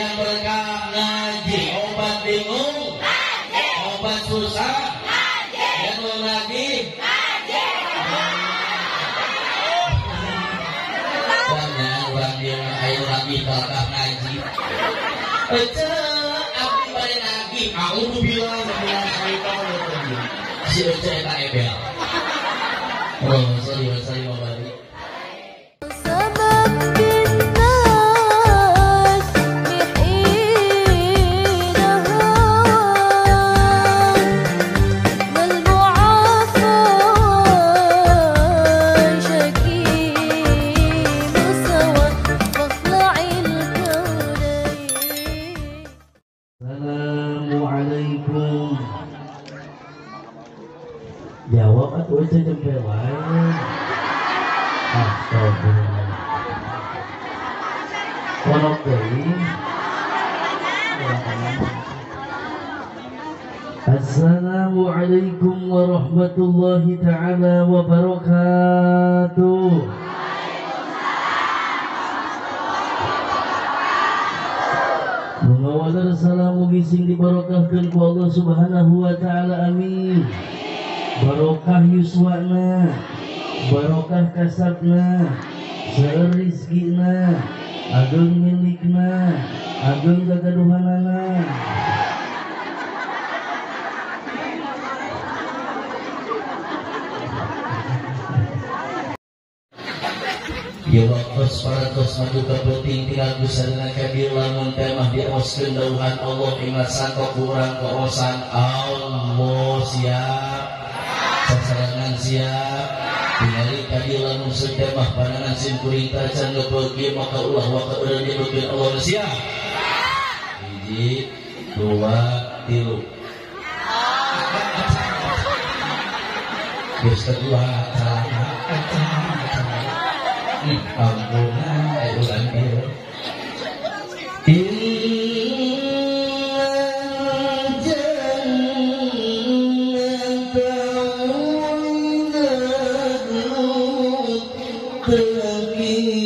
Hayang berkah ngaji, obat bingung ngaji, obat susah ngaji, yang mau lagi ngaji. Banyak orang yang ayo lagi berkah ngaji. Ece, abdi bade nagih, a'udzubillah minasyaitonir rajim. Si Ece eta ebel. Oh, sorry, sorry, sorry. Assalamualaikum. Jawab atuh aja jempe wae. Astagfirullah. Ponok deui. Assalamualaikum warahmatullahi taala wabarakatuh. Mengawalar salam mugi sing dibarokahkeun ku Allah Subhanahu wa taala, amin. Barokah yuswana, barokah kasabna, seueur rizkina, ageng milikna, ageng gagaduhanana. Ya waktu parantos maju ka peuting tinggal busana kabir lamun teh mah dioskeun dauhan Allah ingat santok urang koosan Allah siap sasarangan siap tingali kabir lamun teh mah panangan sim kuring tacan ngepeukeun maka ulah wa kaeureun nyebutkeun Allah siap. 1, 2, 3. Geus kedua calana. Ampun, ayo lanjut. Innal jannata u'iddat lil-muttaqin.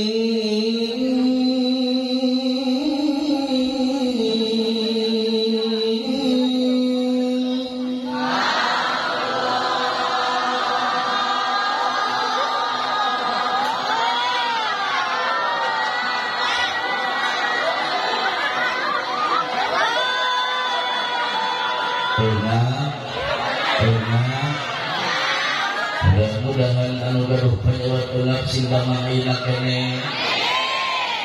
Mudah-mudahan anu gaduh penyewat ulap sing damang ayeuna keneh.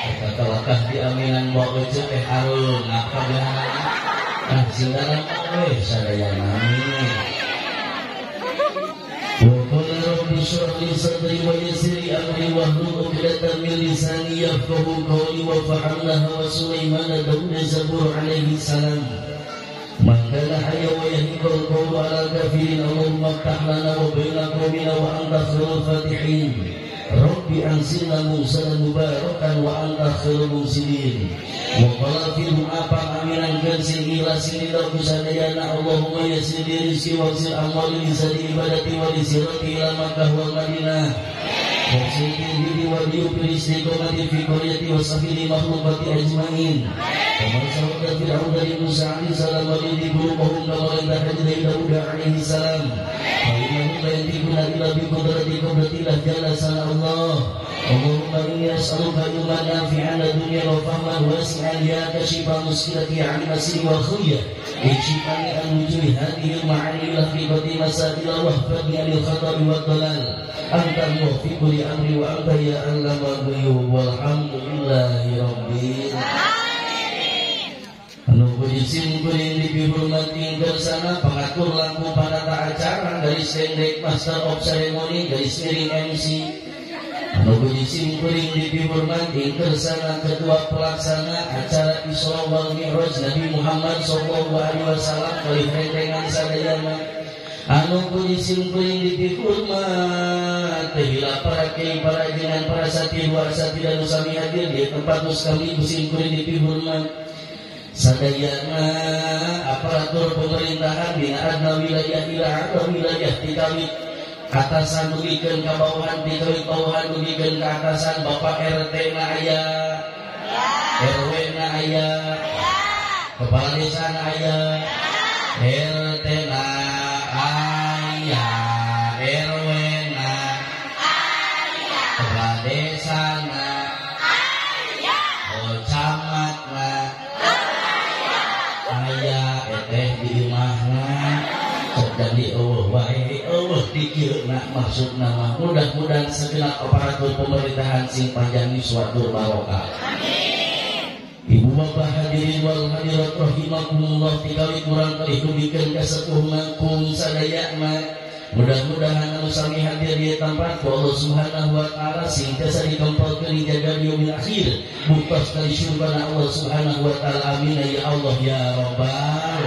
Eta talakah diaminan bawa ece teh areunah kabeh. Ah sing damang we sadayana amin. Wa qala rabbi shrah li sadri wa yassir li amri wahlul 'uqdatam min lisani yafqahu qawli wa fahamnaha wa Sulaiman Daud Zabur alaihi salam. Man kana hayya wa yahiqul qawlu 'alal kafirin Allahumma iftah lana wa baina qawmina wa anta khairul fatihin. Rabbi anzilna munzalan mubarakan wa anta khairul munzilin. Wa qala fil apa aminan kansil ila sinila kusadayana Allahumma yassir li rizqi wa yassir amali li sadi ibadati wa li sirati ila Makkah wal Madinah. Wa sirri wa bi istiqomati fi qaryati wa sahili makhluqati ajmain. Wa sawada fir'aun dari Musa alaihi salam wa li qulubahum kama lam Daud alaihi salam. Wa innahu la yantiquna illa bi qudrati qudratillah jalla sana Allah. Allahumma inni as'aluka ilman nafi'an dunya wa fahman wasi'an ya kashifa muskilati 'an masri wa khuyya. Ikshifani an wujuhi hadhihi al-ma'ani ila haqiqati masail wa hafadni anil khata'i wad dalal. Anta muwaffiqu li amri wa anta ya allamal ghuyub walhamdulillahi rabbil alamin. Anu puji sim kuring dipihormati kersana pengatur lampu panata acara garis pendek master of ceremony garis miring MC. Anu puji sim kuring dipihormati kersana ketua pelaksana acara Isra wal Mi'raj Nabi Muhammad sallallahu alaihi wasallam kalih rentengan sadayana. Anu puji sim kuring dipihormat tehila para kiai para jenengan para satri wa satri dan sami hadir di tempat kami sim kuring dipihormat sadayana aparatur pemerintahan dina adna wilayah ila adna wilayah tikawit atasan dugikeun ka bawahan tikawit bawahan dugikeun ka atasan Bapak RT na aya RW na aya Kepala desa na aya, RT na aya, RW na aya, kepala desa na aya, oh camat na aya, eteh di imahna jadi eueuh wae eueuh di kieu na maksudna mah mudah-mudahan segenap aparatur pemerintahan sing panjang yuswa tur barokah. Amin. Ibu bapak hadirin wal hadirat rahimakumullah tigawi kurang kali dugikeun ka sepuh mangkung sadayana. Mudah-mudahan anu sami hadir di tempat ku Allah Subhanahu wa taala sing tiasa dikempelkeun dijaga di yaumil akhir buktos kali syurga Allah Subhanahu wa taala. Amin ya Allah ya rabbal.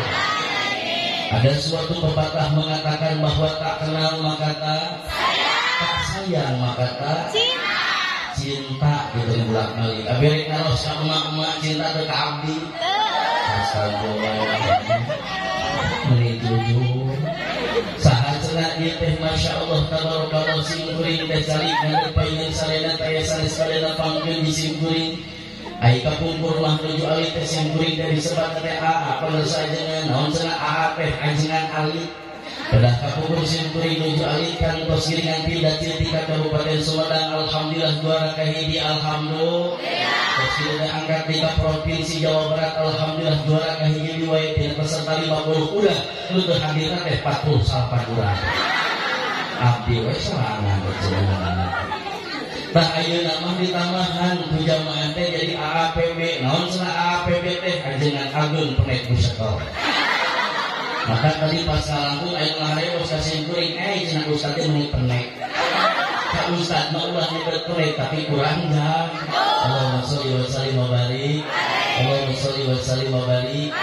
Ada suatu pepatah mengatakan bahwa tak kenal maka tak sayang, tak sayang maka tak cinta. Cinta gitu bolak balik. Abi rek naros ka emak-emak cinta teu ka abdi. Astagfirullah. Meni jujur. Saha cenah ieu teh masyaallah tabarakallah sim kuring teh calik ngadep payun sarena teh sanes sarena pangkeun di sim kuring. Ai kapungkur mah nuju alit teh sim kuring teh disebat teh AA pemirsa ajengan naon cenah AA teh ajengan alit. Kedah kapungkur sim kuring nuju alit kan tos giringan pindah ti ka Kabupaten Sumedang alhamdulillah juara kahiji alhamdulillah. Tos giringan angkat di ka Provinsi Jawa Barat alhamdulillah juara kahiji wae tina peserta 50 udah nu teu hadirna teh 48 urang. Abdi we sorangan cenah. Tah ayeuna mah ditambahan ku jamaah teh jadi AAPB. Naon cenah AAPB teh ajengan ageung penek musekel. Maka tadi pas ngalangkung aya ngaharewos ka sim kuring, cenah ustad teh meuni penek. Ka ustad mah ulah nyebut penek tapi kurang jam. Allahumma sholli wa sallim wa barik. Allahumma sholli wa sallim wa barik.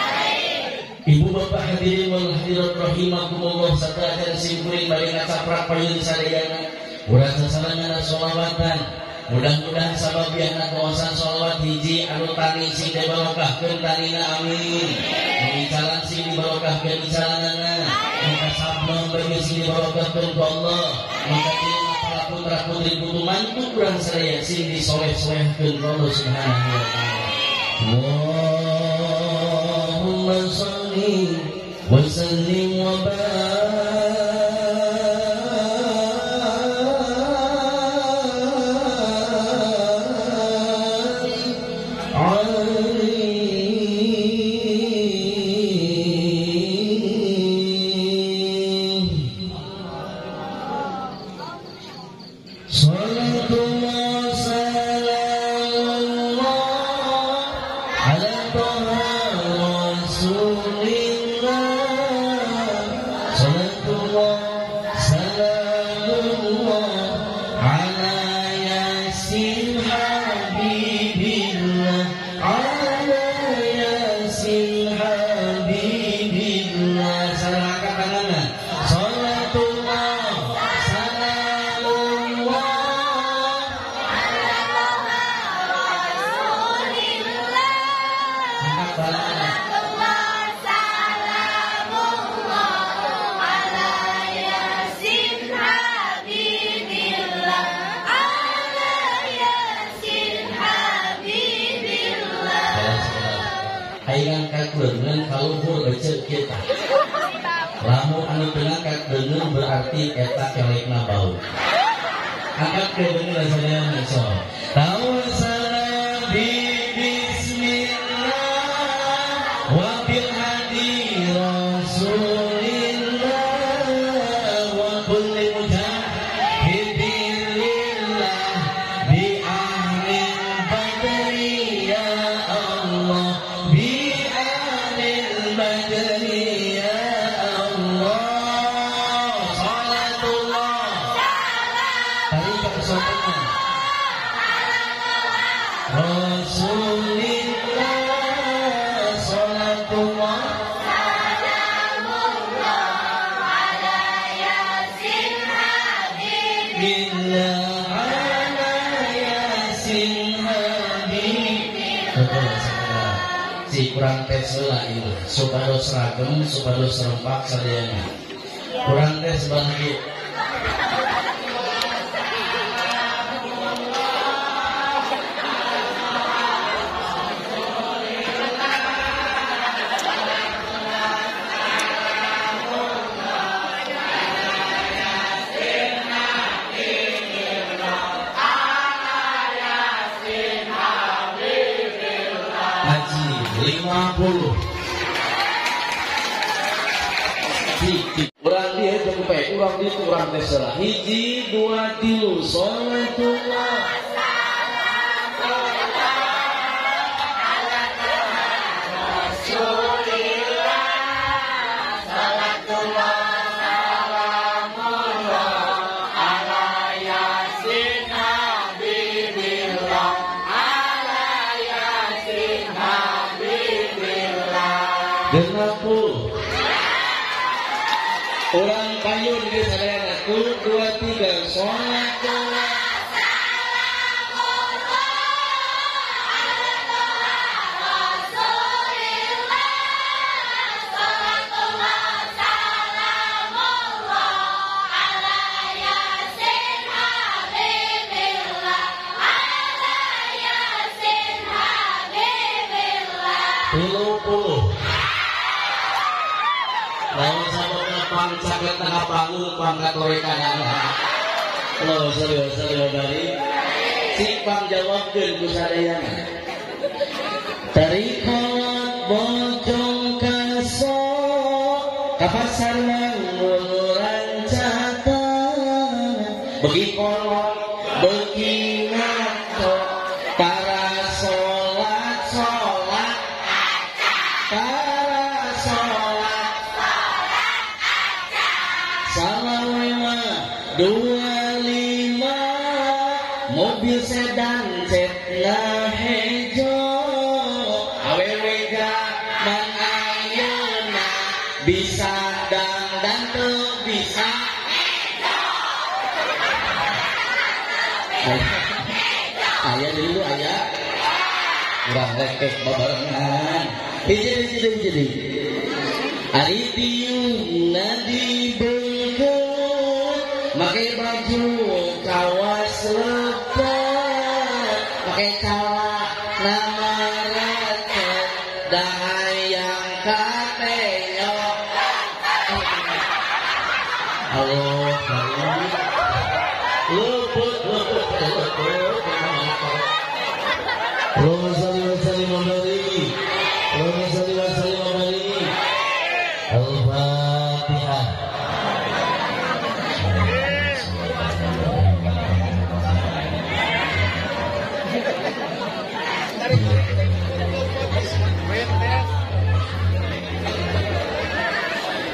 Ibu bapak hadirin wal hadirat rahimakumullah sadaya sim kuring bari ngacaprak payun sadayana. Urang sasarangan sholawatan. Mudah-mudahan sababiahna kawasan sholawat hiji anu tani sing dibarokahkeun tanina amin. Nu icalan sing dibarokahkeun icalanana. Nu kasabna bagi sing dibarokahkeun ku Allah. Nu katiluna para putra putri putu mantu urang sadaya sing disoleh-solehkeun ku Allah Subhanahu wa taala. Allahumma shalli wa sallim wa barik berarti eta kelekna bau. Angkat ke bener sadayana so. Tawasala bi bismillah wa bil hadi rasulillah wa kulli mujahidin lillah bi ahlil badri ya Allah bi ahlil badri ya Allah. Rasulillah salatullah salamullah ala yasin habibillah ala yasin habibillah. Si kurang tes heula ieu supados ragem supados serempak sadayana. Kurang tes bangkit. 50. Urang dieu teu kupe, urang dieu urang teh salah. 1 2 3 salatullah. Orang payun di sadayana 1 2 3 salatullah. Pangcaket tengah panggung pangkat lorekanana. Loh, serius bari. Cik pangjawabkeun ku sadayana. Tarikot bojong kaso ka pasar mangun rancatan. Beuki kolot beuki ngaco tara salat salat tara salat Salawema 25 mobil sedan cetna hejo awewe gaman ayeuna bisa dangdan teu bisa aya dulu aya urang lekek babarengan hiji hiji hiji ari tiungna dibengkeut make baju kawas lepet make calana marecet dahayang katenyok. Allah Allah luput luput luput. Allahumma shalli wa sallim wa barik. Allahumma shalli wa sallim wa barik. Al-Fatihah.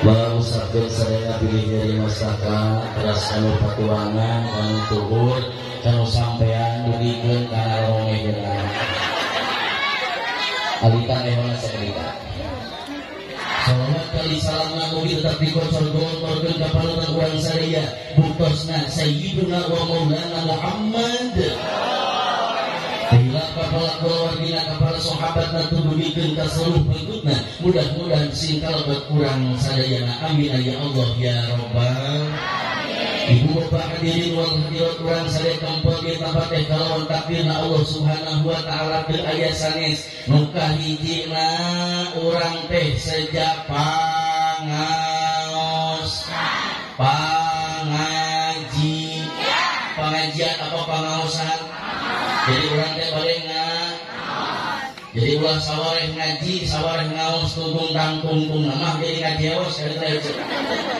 Mangusapkeun sadaya pilih nyeri masaka teras kanu patuangan kanu tuhur kanu sampean dugikeun kana rongeheuna alitan ehona sakedika. Salawat kali salam mugi tetap dikocor gontorkeun ka panutan urang sadaya buktosna Sayyiduna wa Maulana Muhammad. Bila kepala keluargina kepala sahabatna tundugikeun ka seluruh pengikutna mudah-mudahan sing kalebet urang sadayana amin ya Allah ya rabbal. Ibu bapak hadirin wal hadirat urang sadaya tempat di tempat teh kalawan takdirna Allah Subhanahu wa taala teu aya sanes nu kahijina urang teh seja pangaos pangaji pengajian apa pangaosan. Jadi urang teh bade jadi ulah sawareh ngaji sawareh ngaos tungtung tangtung mah jadi ngajeos eta teh.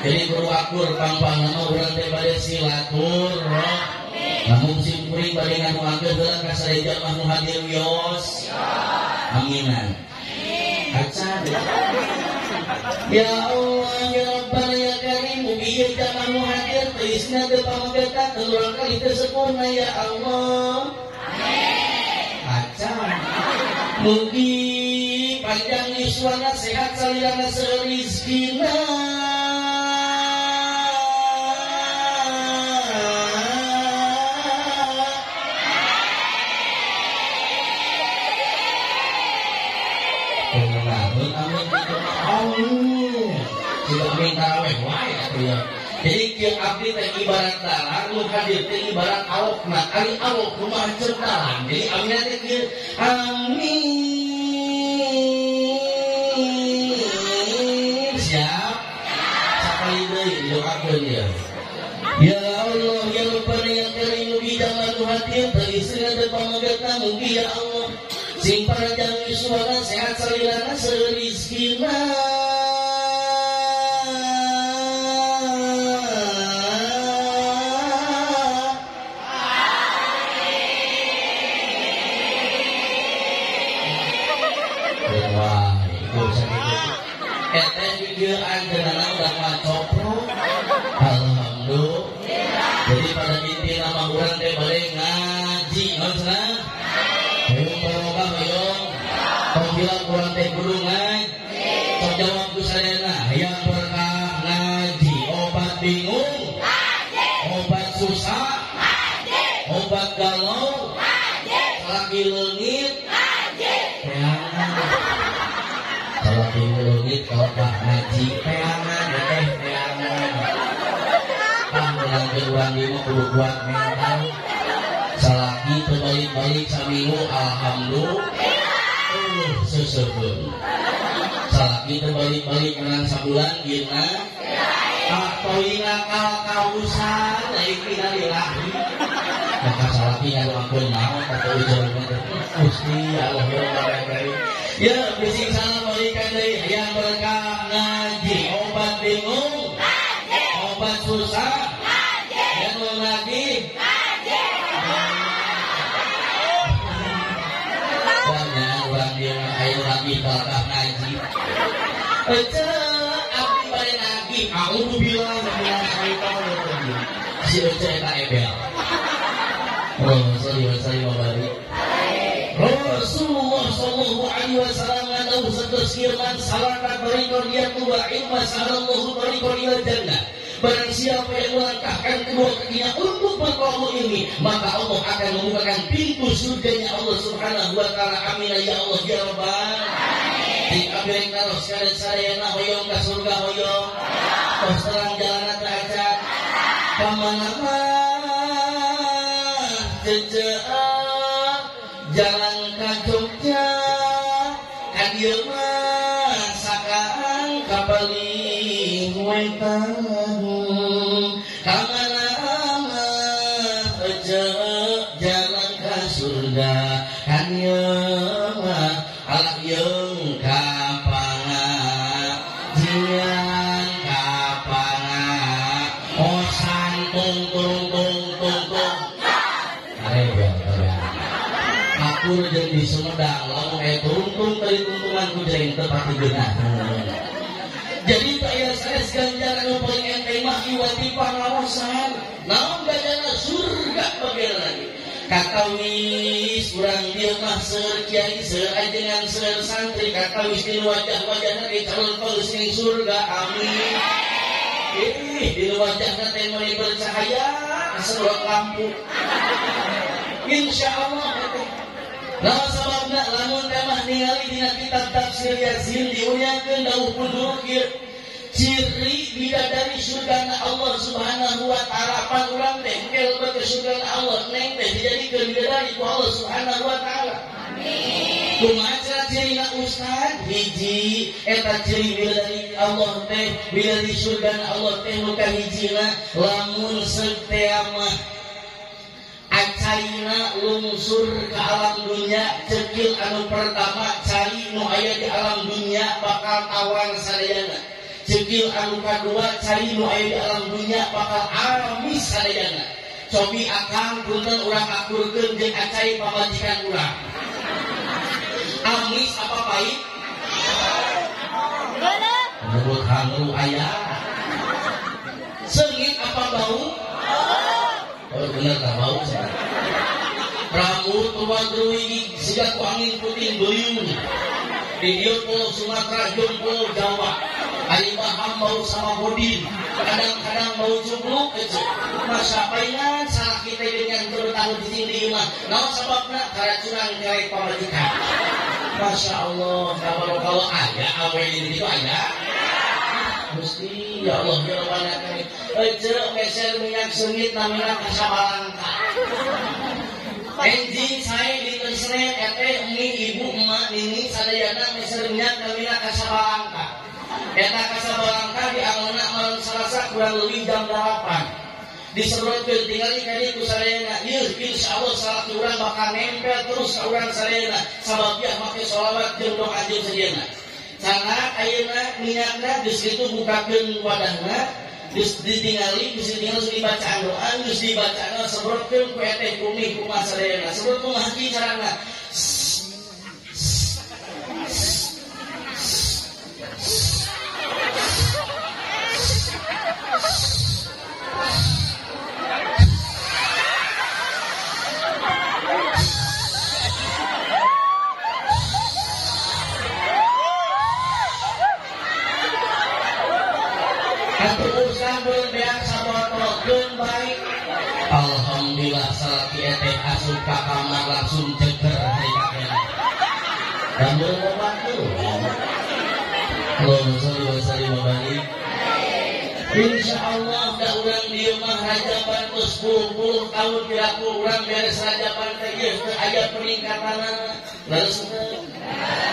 Jadi kudu akur pangpang nama urang teh bade silaturahmi. Lamun sim kuring bade ngadoakeun heula ka sadaya jamaah nu hadir wios. Aminan. Acan. Ya Allah ya Rabbana ya Karim mugi ieu jamaah nu hadir teu teu pamegetan teu urang kali teu sempurna ya Allah. Acan. Mugi panjang yuswana sehat salirana serizkina. Amin. Tidak amin taraweh wae atuh ya. Jadi kieu abdi teh ibarat dalang nu hadir teh ibarat awokna, ari awok kumaha ceuk dalang. Jadi amin teh kieu amin. Siap? Sakali deui doakeun ya. Ya Allah ya Rabbana ya Karim mugi jamaah nu hadir teu istri teu pamegetna mugi ya Allah sing panjang yuswana sehat salilana seueur rizkina. Wah, iku sakitu. Eta videoan geunana udah mah coprok. Alhamdulillah. Jadi pada inti nama urang teh bade ngaji, naon cenah? Hoyong barokah hoyong. Tong bilang urang teh kudu ngaji. Tong jawab ku sadayana, hayang berkah ngaji, obat bingung, ngaji, obat susah, ngaji, obat galau, ngaji, laki leungit, ngaji. Kalau leungit kalau ngaji peangan teh peangan. Tah menangkeun urang ieu mah kudu kuat mental. Salaki teu balik-balik saminggu alhamdulillah. Seseupeun. Salaki teu balik-balik menang sabulan gieuna. Atoy ngakal kausan lain innalillahi. Maka salaki ngadoakeun naon kata ujar mah. Gusti Allah ya Rabbal. Ya bising salam balikan deui hayang berkah ngaji obat bingung ngaji obat susah ngaji yang lagi ngaji. Banyak orang yang ayo lagi berkah ngaji. Ece abdi bade nagih a'udzubillahi minasyaitonir rajim. Si ece eta ebel. Allahumma shalli wa sallim wa barik. Rasulullah sallallahu alaihi wasallam ngadawuh satos firman salaka tariqan yatluba ilma salallahu tariqan ila jannah. Barang siapa yang melangkahkan kedua kakinya untuk bertolak ilmi, maka Allah akan membukakan pintu surganya Allah Subhanahu wa taala. Amin ya Allah ya Rabbal alamin. Di abdi naros sadayana hoyong ka surga hoyong. Tos terang jalanna teh acan. Ka mana mah jejeuh jalan ka Jogja ka dieu mah sakaan ka Bali wetan ka mana mah ejeuh jalan ka surga ka dieu mah alah yeung ka pangajian ka pangaosan tung tung tung tung tung arebel akur jeung di Sumedang lamun aya turuntung teu tuntungan ku jaing teu pati geunah. Jadi teu aya sanes ganjaran nu paling enteng mah iwati pangaosan. Naon ganjaran surga bagian lagi. Katawis urang dieu mah seueur kiai seueur ajengan seueur santri katawis dina wajah-wajahna ge calon paus ning surga. Amin. Ih dina wajahna teh meuni bercahaya asa lampu. Insyaallah teh. Nah sababna lamun teh mah ningali dina kitab tafsir Yasin diuyakeun dawuh pun kieu ciri bidadari surgana Allah Subhanahu wa taala pan urang teh engke lebet ke surgana Allah neng teh dijadikeun bidadari ku Allah Subhanahu wa taala. Amin. Kumaha cenah cirina ustad? Hiji eta ciri bidadari Allah teh bidadari surgana Allah teh nu kahijina lamun setea mah acaina lungsur ke alam dunia cekil anu pertama cai nu aya di alam dunia bakal tawang sadayana cekil anu kadua cai nu aya di alam dunia bakal amis sadayana cobi akang punten urang akurkeun jeung acai pamajikan urang amis apa pahit menurut hangru aya sengit apa bau. Oh bener tak bau sih. Rambut tuan ruwi siga ku angin puting beliung. Di dieu pulau Sumatera jeung pulau Jawa. Ari mah bau sama godin. Kadang-kadang bau cubluk gitu. Masa paingan salah kita dengan terutama di sini mah. Naon sababna karacunan kerek pamajikan. Masya Allah, kalau aya awe di ditu aya. Gusti ya Allah ya Rabbana karim. Ece meser minyak sengit namina kasabalangka. Enjing saya di Senen ete emi ibu emak nini sadayana meser minyak namina kasabalangka. Eta kasabalangka di angeuna malam Selasa kurang lebih jam 8. Disemprotkeun tingali ka dieu ku sadayana. Ieu insyaallah salaki urang bakal nempel terus ka urang sadayana sabab ieu make sholawat jeung doa jeung sadayana. Sana ayeuna minyakna geus kitu bukakeun wadahna geus ditingali geus ditingali dibacaan doa geus dibacaan semprotkeun ku eteh bumi kumaha sadayana. Semprot kumaha carana? Alhamdulillah salaki eteh asup ka kamar langsung ceger harita kena. Dan belum waktu. Allahumma sholli wa sallim wa barik. Insyaallah da urang dieu mah rajaban geus 10 tahun piraku urang beres rajaban teh ieu teu aya peningkatanana. Leres teu?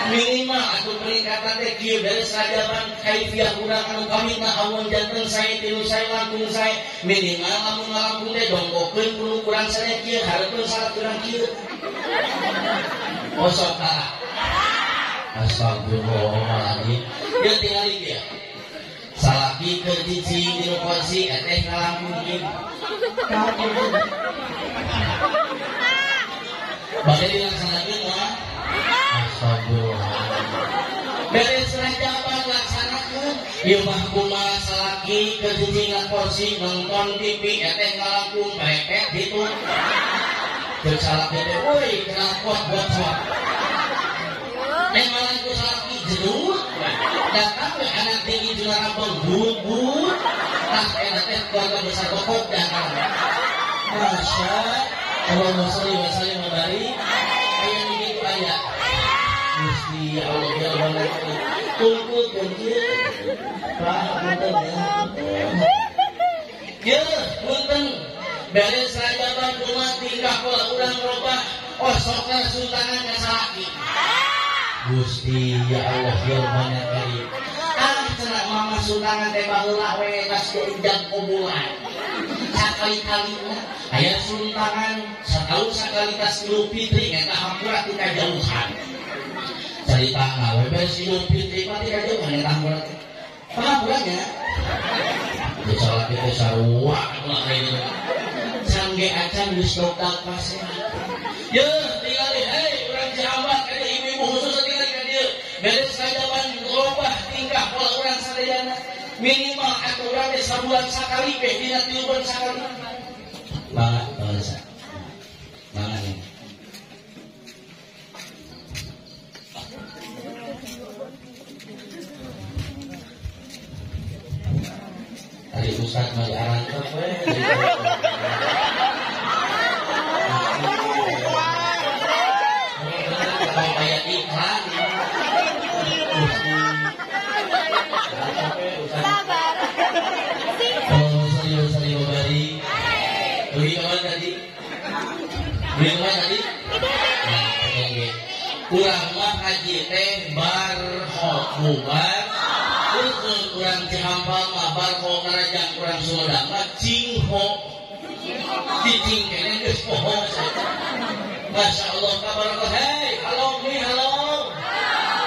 Minimal atuh peningkatan teh kieu beres rajaban kaifiah urang anu kawitna amun janten sae tilu sae langkung sae minimal lamun ngalangkung teh dongkokeun kudu urang sae kieu hareupeun salat urang kieu. Osok tah. Astagfirullahaladzim. Dia tinggali kieu. Salaki keur cicing di kursi eteh ngalangkung kieu. Bade dilaksanakeun mah. Astagfirullah. Beres rajaban laksanakeun. Ieu mah kumaha salaki keur cicing na kursi nonton TV eteh ngalangkung prepet ditu. Keur salaki teh euy kenalpot bocor. Teh ngalangkung salaki jedut. Datang we anak tinggi juara bud-bud. Tah eta teh keluarga besar bokok datang. Masya Allahumma sholli wa sallim wa barik. Aya nu kitu aya. Gusti ya Allah ya Rabbal alamin. Tungkut kieu. Pak punten ya. Ye, punten. Beres rajaban kumaha tingkah pola urang robah osokna suntangan ka salaki. Gusti ya Allah ya Rabbal alamin. Ah cenah mama suntangan teh baheula we tas ijab kobulan. Sakali-kalina aya suntangan sataun sakali tas Idul Fitri eta hampura ti kajauhan. Caritana we beres Idul Fitri mah ti kajauhan eta hampura teh. Pahampuranya. Geus salaki teh sarua lah kayak gitu. Sangge acan geus dogdag pasea. Yeuh tingali hei urang Cihambat ka ibu-ibu khusus tingali ka dieu. Beres rajaban robah tingkah pola urang sadayana. Minimal atuh urang teh sabulan sakali beh dina 3 bulan sakali. Mangga bangsa. Mangga nih. Ari ustad mah diarantep we. Kalau aya iklan. Beli kawan tadi? Beli kawan tadi? Nah, oke. Urang mah haji teh barho bubar. Urang Cihampal mah barho ngarajang urang Sumedang mah cingho. Cicing kene geus poho. Masya Allah tabarakallah. Hei, halo mi halo.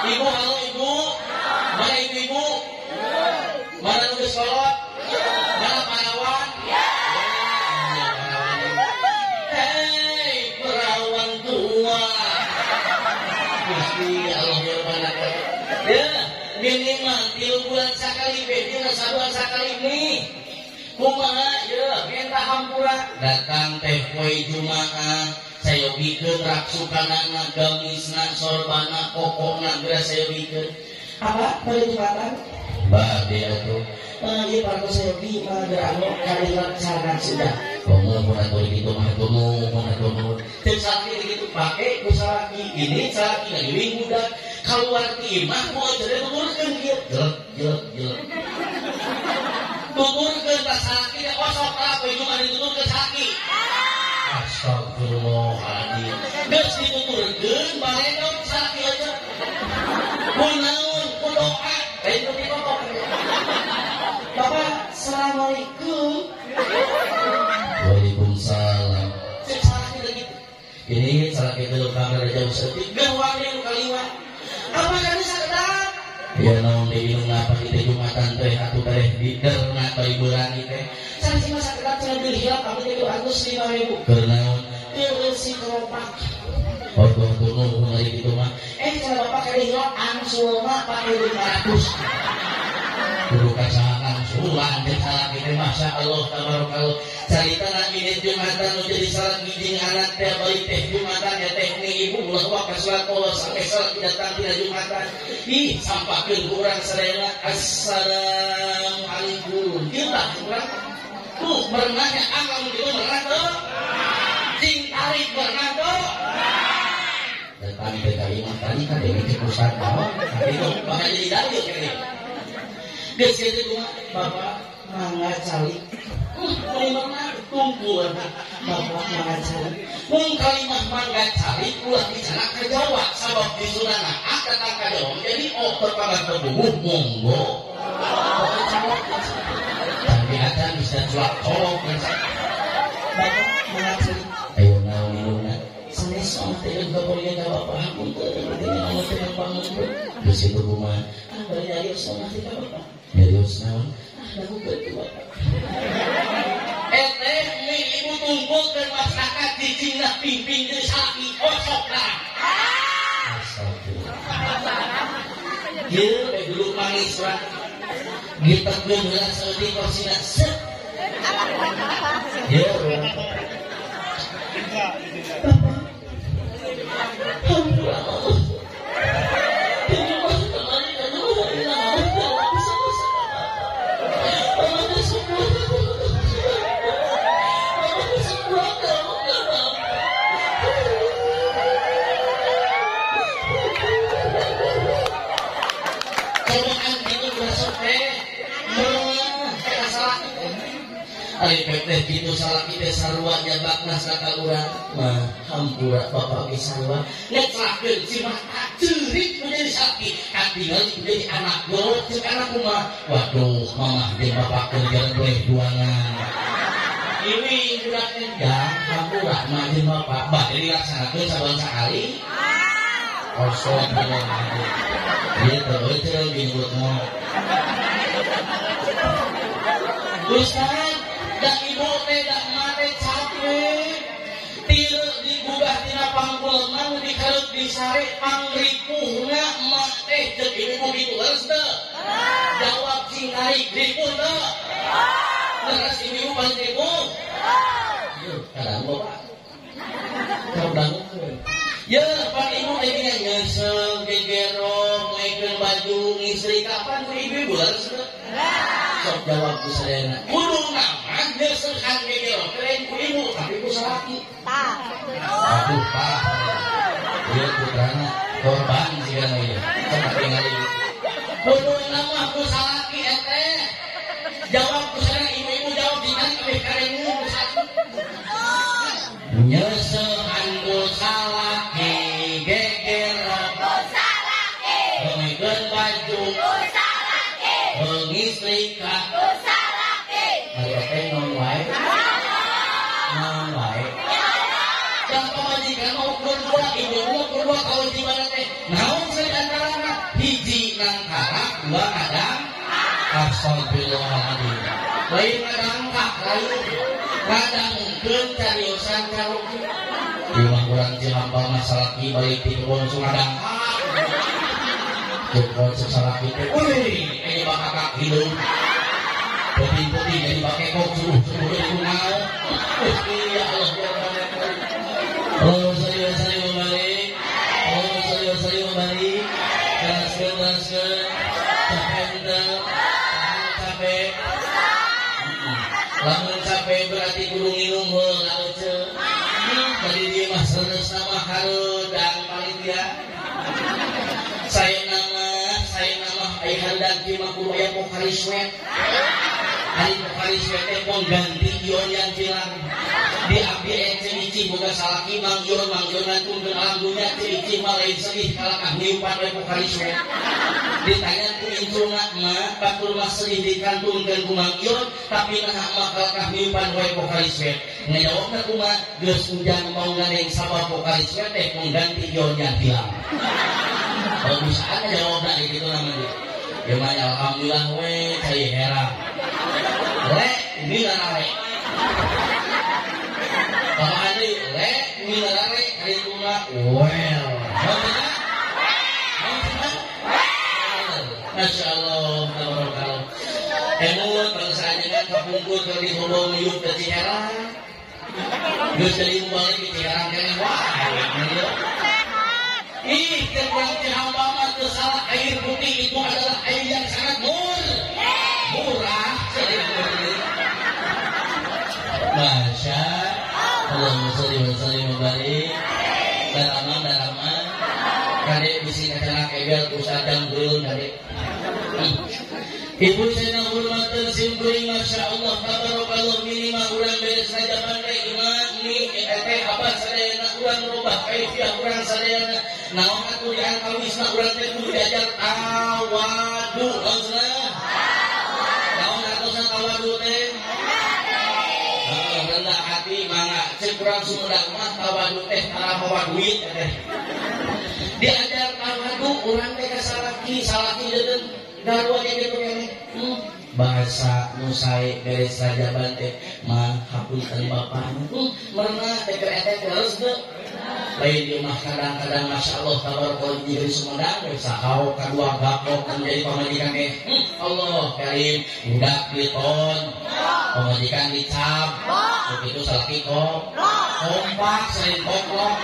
Ibu halo ibu. Mana ibu-ibu? Mana nu geus kolot? Mana parawan? Hei, perawan tua. Gusti Allah ya Rabbana. Ya, minimal 3 bulan sakali beh, sabulan sakali nih. Kumaha ya, minta hampura datang teh poe Jumaah, sayogikeun raksukanana, gamisna, sorbana, kokona geura sayogikeun. Apa pada Jumatan? Bade atuh. Ieu parto sayogi mah geura anu kadilaksana sudah. Komo mun atuh kitu mah komo mun atuh nuhun. Teu salaki kitu pake ku salaki, ini salaki ngaliwing budak. Kaluar ti imah moal jadi tuturkeun kieu. Jelek jelek jelek. Tuturkeun ka salaki teh osok ka poe Jumat dituturkeun salaki. Astagfirullahaladzim. Geus dituturkeun baredot salaki aja. Kunaon ku doa lain ku dikokok. Bapak, assalamualaikum. saeutik geuwang deui nu kaliwat apa kan sakedap ya naon deui nu ngapa kita Jumatan teh atuh teh diderna bari berani teh sanes mah sakedap cenah deui hilap abdi teh 205.000 keur naon keur eusi keropak oh tuh nuhun ari kitu mah cenah bapak kade hilap angsulna 4.500 kudu kasaha angsulan teh salaki teh masya Allah tabarakallah carita na ini Jumatan nu jadi salaki jeung anak teh balik teh Jumatan ya teh ni ibu ulah waka salat Allah sampai salaki datang tina Jumatan ih sampahkeun ku urang sadayana assalamualaikum kieu tah urang tuh merenahnya amal kitu merenah teu cing tarik merenah teu dan kami teh kalimah tadi kan dewe cek pusat naon itu bakal jadi dalil kene geus kitu kumaha bapak mangga calik kalimah tunggu bapak mangga calik mung kalimah mangga calik ulah dicanak ka Jawa sabab di Sundana datang ka Jawa jadi oh perkara tebuh monggo tapi acan bisa cuak colok bapak mangga calik ayo naon indungna sanes mah teh gabolnya ka bapak hapunten teh teh pangeun geus kitu kumaha ah bari nyarios mah teh ka bapak nyarios naon ah lakukeun ku bapak teh ni ibu tungkulkeun masyarakat dijingna pimpin deui salaki osok lah astagfirullah ieu we dulu manis urang gitekeun heula saeutik korsina set ieu bapak hampura Allah ari teh kitu salaki teh sarua nyabakna ka urang mah hampura bapak ge sarua ngetrakeun si mata ceurik menjadi salaki katingal menjadi anak gorot ceuk anak kumaha waduh mamah jeung bapak keur jalan boleh duangan ini budak teh jang hampura mah jeung bapak bade dilaksanakeun saban sakali kosong ieu teh euceul bingut mah Ustaz dak ibu teh dak emak teh capek tieu digugah tina pangkuleman dikareut disare pangripuhna emak teh ceuk ibu kitu leres teu jawab cing tarik ripuh teu leres ibu paling ripuh yeuh kadang bapak kadangukeun yeuh pan ibu teh gini nyeuseuh gegerong moekeun baju ngistri kapan ku ibu leres teu sok jawab ku sadayana kudu nama nyeusehan gegerong teh ku ibu tapi ku salaki tah aduh parah ieu putrana korban sigana ieu sok tingali kudu nama ku salaki eta jawab ku sadayana ibu-ibu jawab dina kabeh karengu ku salaki nyeusehan ku salaki gegerong ku salaki moekeun baju ku salaki ngistrika ku salaki ari teh naon wae naon wae dan pamajikan mau berdua ibu mau berdua kewajiban teh naon sae hiji nangkara dua kadang astagfirullahaladzim lain kadangkak lain kadangkeun cariosan caruki imah urang Cimampal mah salaki balik ti kebon langsung ngadangkak kebon salaki teh wih aya bakakak hideung putih-putih jadi bakekok suruh-suruh deui kumaha ya Allah ya Allahumma sholli wa sallim wa barik Allahumma sholli wa sallim wa barik teraskeun teraskeun capek teu capek lamun capek berarti kudu nginum heula euceuk tadi dia mah seureus nama hareudang panitia saya nama aya hareudang kieu mah kudu aya Pocari Sweat ari Pocari Sweat teh pengganti ion yang hilang di abdi ece ici boga salaki manggion manggion ngantungkeun alam dunya teu ici mah lain sedih kalakah niupan we Pocari Sweat ditanya ku incuna mah batur mah sedih dikantunkeun ku Mang Ion tapi nah mah kalkah niupan wae Pocari Sweat. Ngajawabna kumaha geus ujang mau nganeng sabab Pocari Sweat teh pengganti ion yang hilang. Kalau bisa jawabna gitu namanya. Ya mah alhamdulillah we cai herang. Le milarare. Bapak Andri le milarare karituna well. Masya Allah, tabarakallah. Emut bangsa ajengan kapungkur keur dihulung yuk ke Ciherang. Geus jadi balik di Ciherang keneh wae. Ih, keur urang teh hamba mah teu salah air putih itu adalah air yang sangat murah. Masya Allah, sholli wa sallim wa barik. Daraman daraman. Kade bisi kacanak ebel ku sadang geuleuh kade. Ibu saya hormatkan simkuring Masya Allah tabarakallah minimal urang beres sajaban teh iman ni teh apa sadayana urang rubah kaifiah urang sadayana naon atuh di antawisna urang teh kudu diajar tawadu maksudna naon hartosna tawadu teh rendah hati mangga cek urang Sumedang mah tawadu teh tara mawa duit teh diajar tawadu urang teh ka salaki salaki deuden darwa gitu kene bahasa nu sae beres sajaban teh mah hapunten bapana merenah teh keur eta teh harus teu lain ieu mah kadang-kadang Masya Allah tabarakallah jadi Sumedang we sahau kadua gapok menjadi pamajikan teh Allah karim budak diton pamajikan dicap begitu salaki kok kompak sering koplok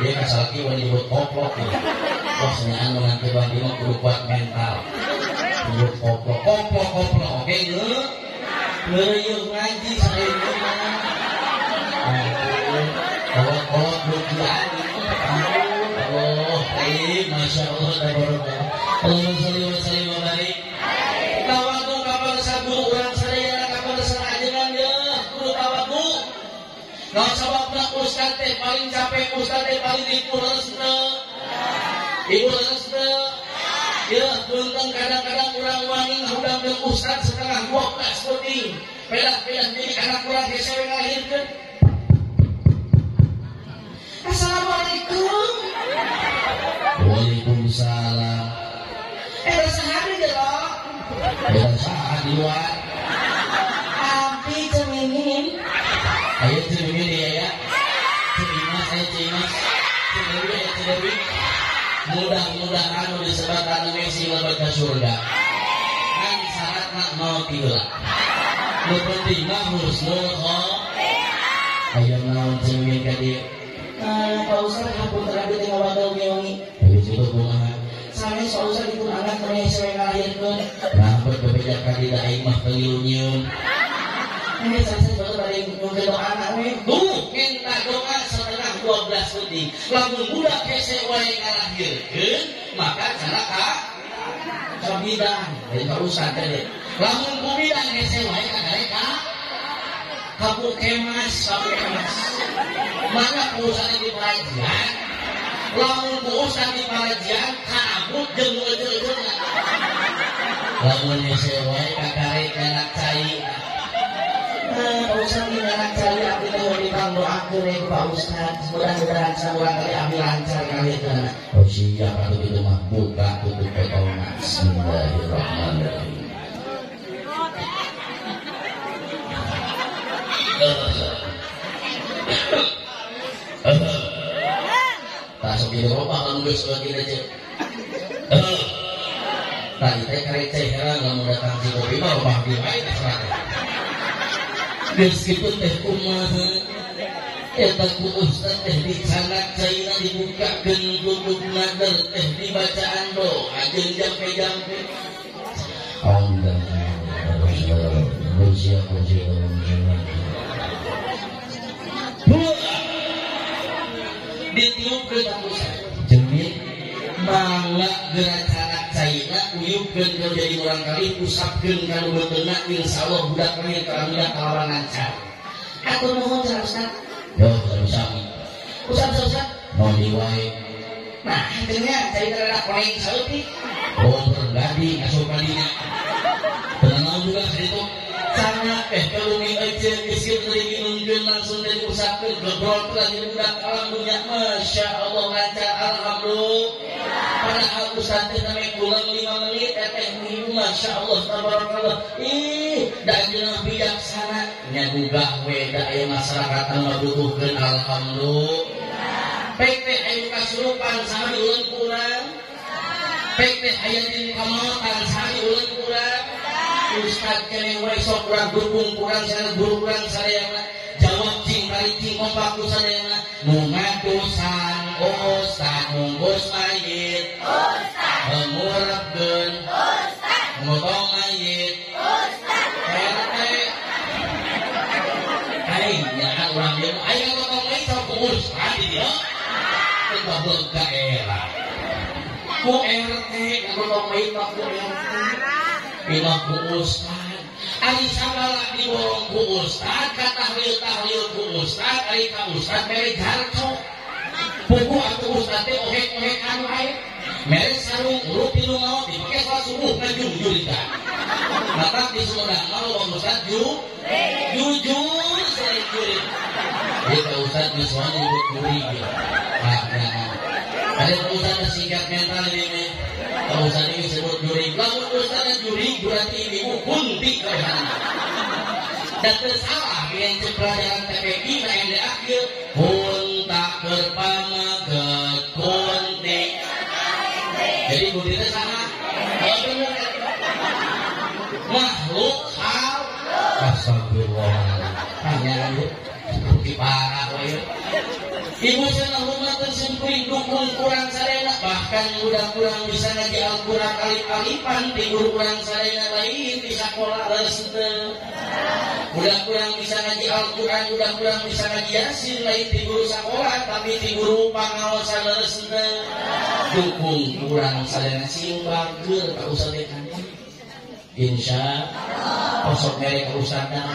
dia ka salaki wani disebut koplok ya. Wah senyaan menanti bandi mah kudu kuat mental kudu koplok koplok koplok oke geus ngeureuyeuh ngaji saeureun mah kolot-kolot bukian Allah karim Masya Allah tabarakallah Allahumma sholli wa sallim wa barik tawadu kapan saguru urang sadayana kapan ajengan yeuh kudu tawadu naon sababna ustad teh paling capek ustad teh paling dipuresna ibu resna yeuh punten kadang-kadang urang wani ngahudangkeun ustad setengah 12 peuting pedah-pedah jadi anak urang hese we ngalahirkeun. Assalamualaikum. Waalaikumsalam. Sehari jero. Saha di luar. Abdi cemingin. Ayo cemingin ya ya. Cemimas ayo cemimas. Cemdewi ayo cemdewi. Mudah-mudahan nu disebatan Messi lebet ka surga. Kan syaratna mau tiheula. Nu penting mah husnul khotimah. Ayo naon cemingin ka dieu. Pak Ustaz hapunten abdi teh ngawadol ngewangi. Ayo situ kumaha? Sanes Pak Ustaz dipun anak keneh sewe ngalahirkeun. Rambut bebeja ka di aing mah teu nyium. Ini sanes batur bade nyungkeun doa anak we. Tuh minta doa setengah 12 peuting. Lamun budak hese wae ngalahirkeun, maka cara ka kabidan. Lain Pak Ustaz teh. Lamun kubidan hese wae kagare ka kapukemas, kapukemas. Mana urusan di pengajian? Lamun urusan di pengajian kabut jeung ujung-ujungna. Lamun hese wae kakare anak cai. Nah, Pak Ustaz ini anak cai abdi teh wani pangdoakeun we ku Pak Ustaz. Mudah-mudahan saurang kali abdi lancar kawitna. Oh siap atuh kitu mah buka tutup potongna. Bismillahirrahmanirrahim. Tak sok di rumah lamun geus bagi aja. Tadi teh karek teh heran lamun datang si kopi mah rumah di wae teh. Geus kitu teh kumaha? Eta ku ustaz teh dicanak caina dibukakeun tutup nader teh dibacaan doa jeung jampe-jampe. Allah. Ditiupkeun ka ustaz. Jemit mangga geura canak caina uyupkeun ka jadi urang kali usapkeun ka nu beuteungna insyaallah budak lahir alhamdulillah kalawan lancar. Atur nuhun cenah ustaz. Yo sami-sami. Ustaz ustaz mau di wae. Nah, akhirnya cai rada koneng saeutik. Oh, Gading asup ka dinya. Tenang juga itu. Sana kalumi aja geus diminumkeun langsung diusapkeun gebrol teh budak alam dunya Masya Allah lancar alhamdulillah. Padahal ustaz teh sampe kurang 5 menit teh ibu Masya Allah tabarakallah. Ih, da anjeunna bijaksana nya gugah we da aya masyarakat ngabutuhkeun alhamdulillah. Pek teh aya kasurupan saha diuleun ku urang. Pek teh aya di kamaotan saha diuleun ku urang. Ustaz keneh wae sok urang dukung kurang sareng guru kurang sadayana jawab cing paricing kompak ku sadayana nu ngatusan ustaz ngungkus mayit ustaz ngurepkeun ustaz ngotong mayit ustaz RT aing nya urang ieu aya ngotong mayit sok ku ustaz di dieu teu goblok ka era ku RT ngotong mayit mah ku RT imah ku ustad ari sagala diborong ku ustad ka tahlil-tahlil ku ustad ari ka ustad mere jarco puguh atuh ustad teh ohek-ohek anu ae mere sarung urut di nu maot dipake salat subuh ngajujurikan matak di Sumedang mah loba ustad jujur selain jurig ieu ka ustad geus wani nyebut jurig ieu ada ustad singkat mental ini mah kalau ustaz ini disebut jurig, lamun ustaz jurig berarti ibu kunti kawan. Dan tersalah yang pelajaran TPI na MDA ieu hunta keur kunti. Jadi kunti teh saha? Oh bener. Makhluk hal. Astagfirullah. Tanya ieu seperti parah we. Ibu cenah rumah simkuring dukung kurang sarena bahkan udah kurang bisa ngaji Al-Qur'an alif-alifan ti guru kurang sarena lain di sakola leres teu. Udah kurang bisa ngaji Al-Qur'an, udah kurang bisa ngaji Yasin lain ti guru sakola tapi ti guru pangaosan leres teu. Dukung kurang sarena sing bageur ka ustaz teh kan. Insya Allah sok mere ka ustadna.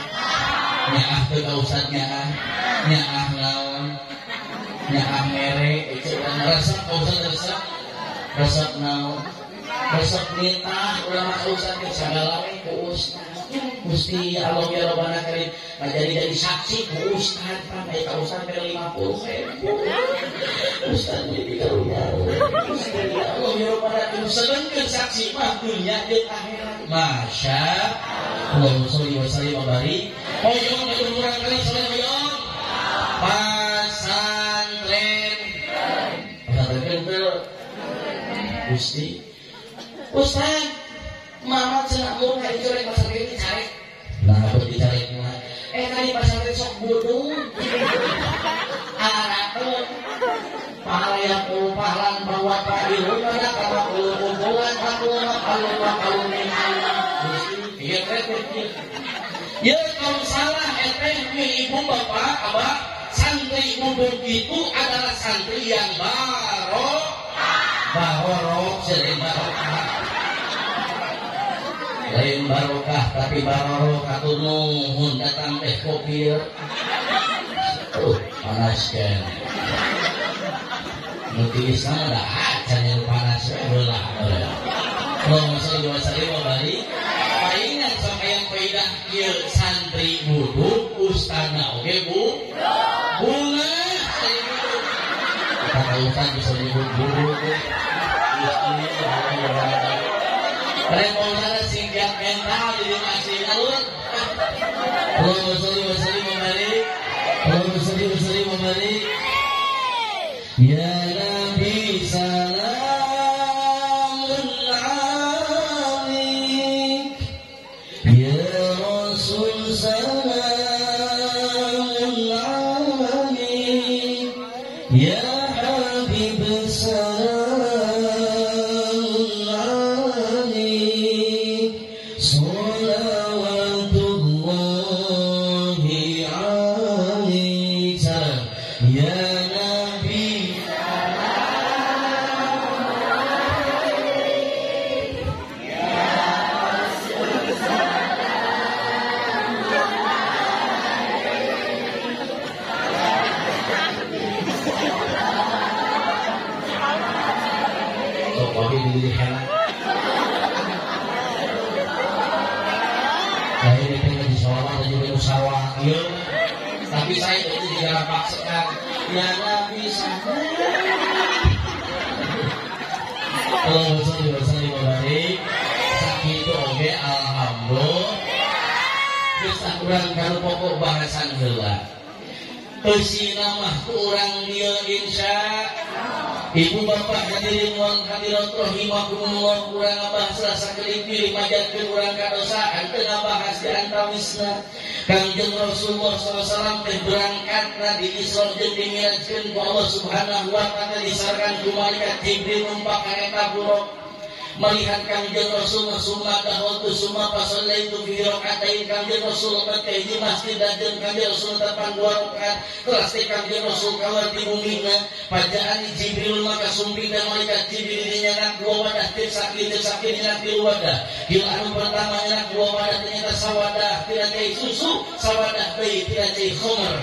Nyaah teu ka ustad nyaah. Nyaah naon? Nyaah mere itu urang resep ka ustad resep resep naon resep nitah urang mah ka ustad teh sagala we ku ustad Gusti Allah ya Rabbana karim jadi jadi saksi ku ustad pan aya ka ustad mere 50.000 ustad jadi karunya Gusti Allah ya Rabbana karim sedengkeun saksi mah dunya jeung akhirat Masya Allah sholli wa sallim wa barik hoyong ka urang kali saleh hoyong pasantren pasantren teu Gusti Ustaz mama cenah mun ka dicorek pasantren dicarek nah apa dicarek mah tadi pasantren sok bodoh arateun pahala pahalan bahwa ta'ilun pada kalau kumpulan kalau Gusti ieu teh ya kalau salah teh ibu bapak abah santri buduk itu adalah santri yang barokah sering barokah lain barokah tapi barokah nuhun datang teh kopi panas kan muti Islam ada acan yang panas heula Allahumma sholli wa sallim wa barik paingan sok aya faidah ieu santri buduk ustana oge bu bunga santri buduk kata ustad bisa menyebut buduk Revolusi singkat mental jadi masih alur. Allahumma sholli wa sallim wa barik. Allahumma sholli wa sallim wa barik. Ya Nabi salamun alaik. Ya Rasul salamun alaik. Ya Habib salamun alaik. Salawatullahi kapaksekan ya Nabi sana. Allahumma sholli wa sallim wa barik. Sakitu oge alhamdulillah. Geus urang kanu pokok bahasan heula. Eusina mah ku urang dieu insya Ibu bapak hadirin wal hadirat rahimakumullah urang ngabahas rasa sakeling majatkeun urang kadosaan teu ngabahas di antawisna. Kangjeng Rasulullah SAW teh berangkatna di Isra jeung dimirajkeun ku Allah Subhanahu wa taala disarkan ku malaikat Jibril numpak kareta buruk. Melihat Kangjeng Rasulullah summa dahultu summa fasallaitu fi rakaatain Kangjeng Rasulullah teh di masjid dan Kangjeng Rasul tepan dua rakaat teras teh Kangjeng Rasul kaluar di bumina pajaan Jibril maka sumping dan malaikat Jibril dinyanak dua wadah teh sakit nyanak tilu wadah di anu pertama nyanak dua wadah ternyata sawadah tidak cai susu sawadah deui tidak cai khamr.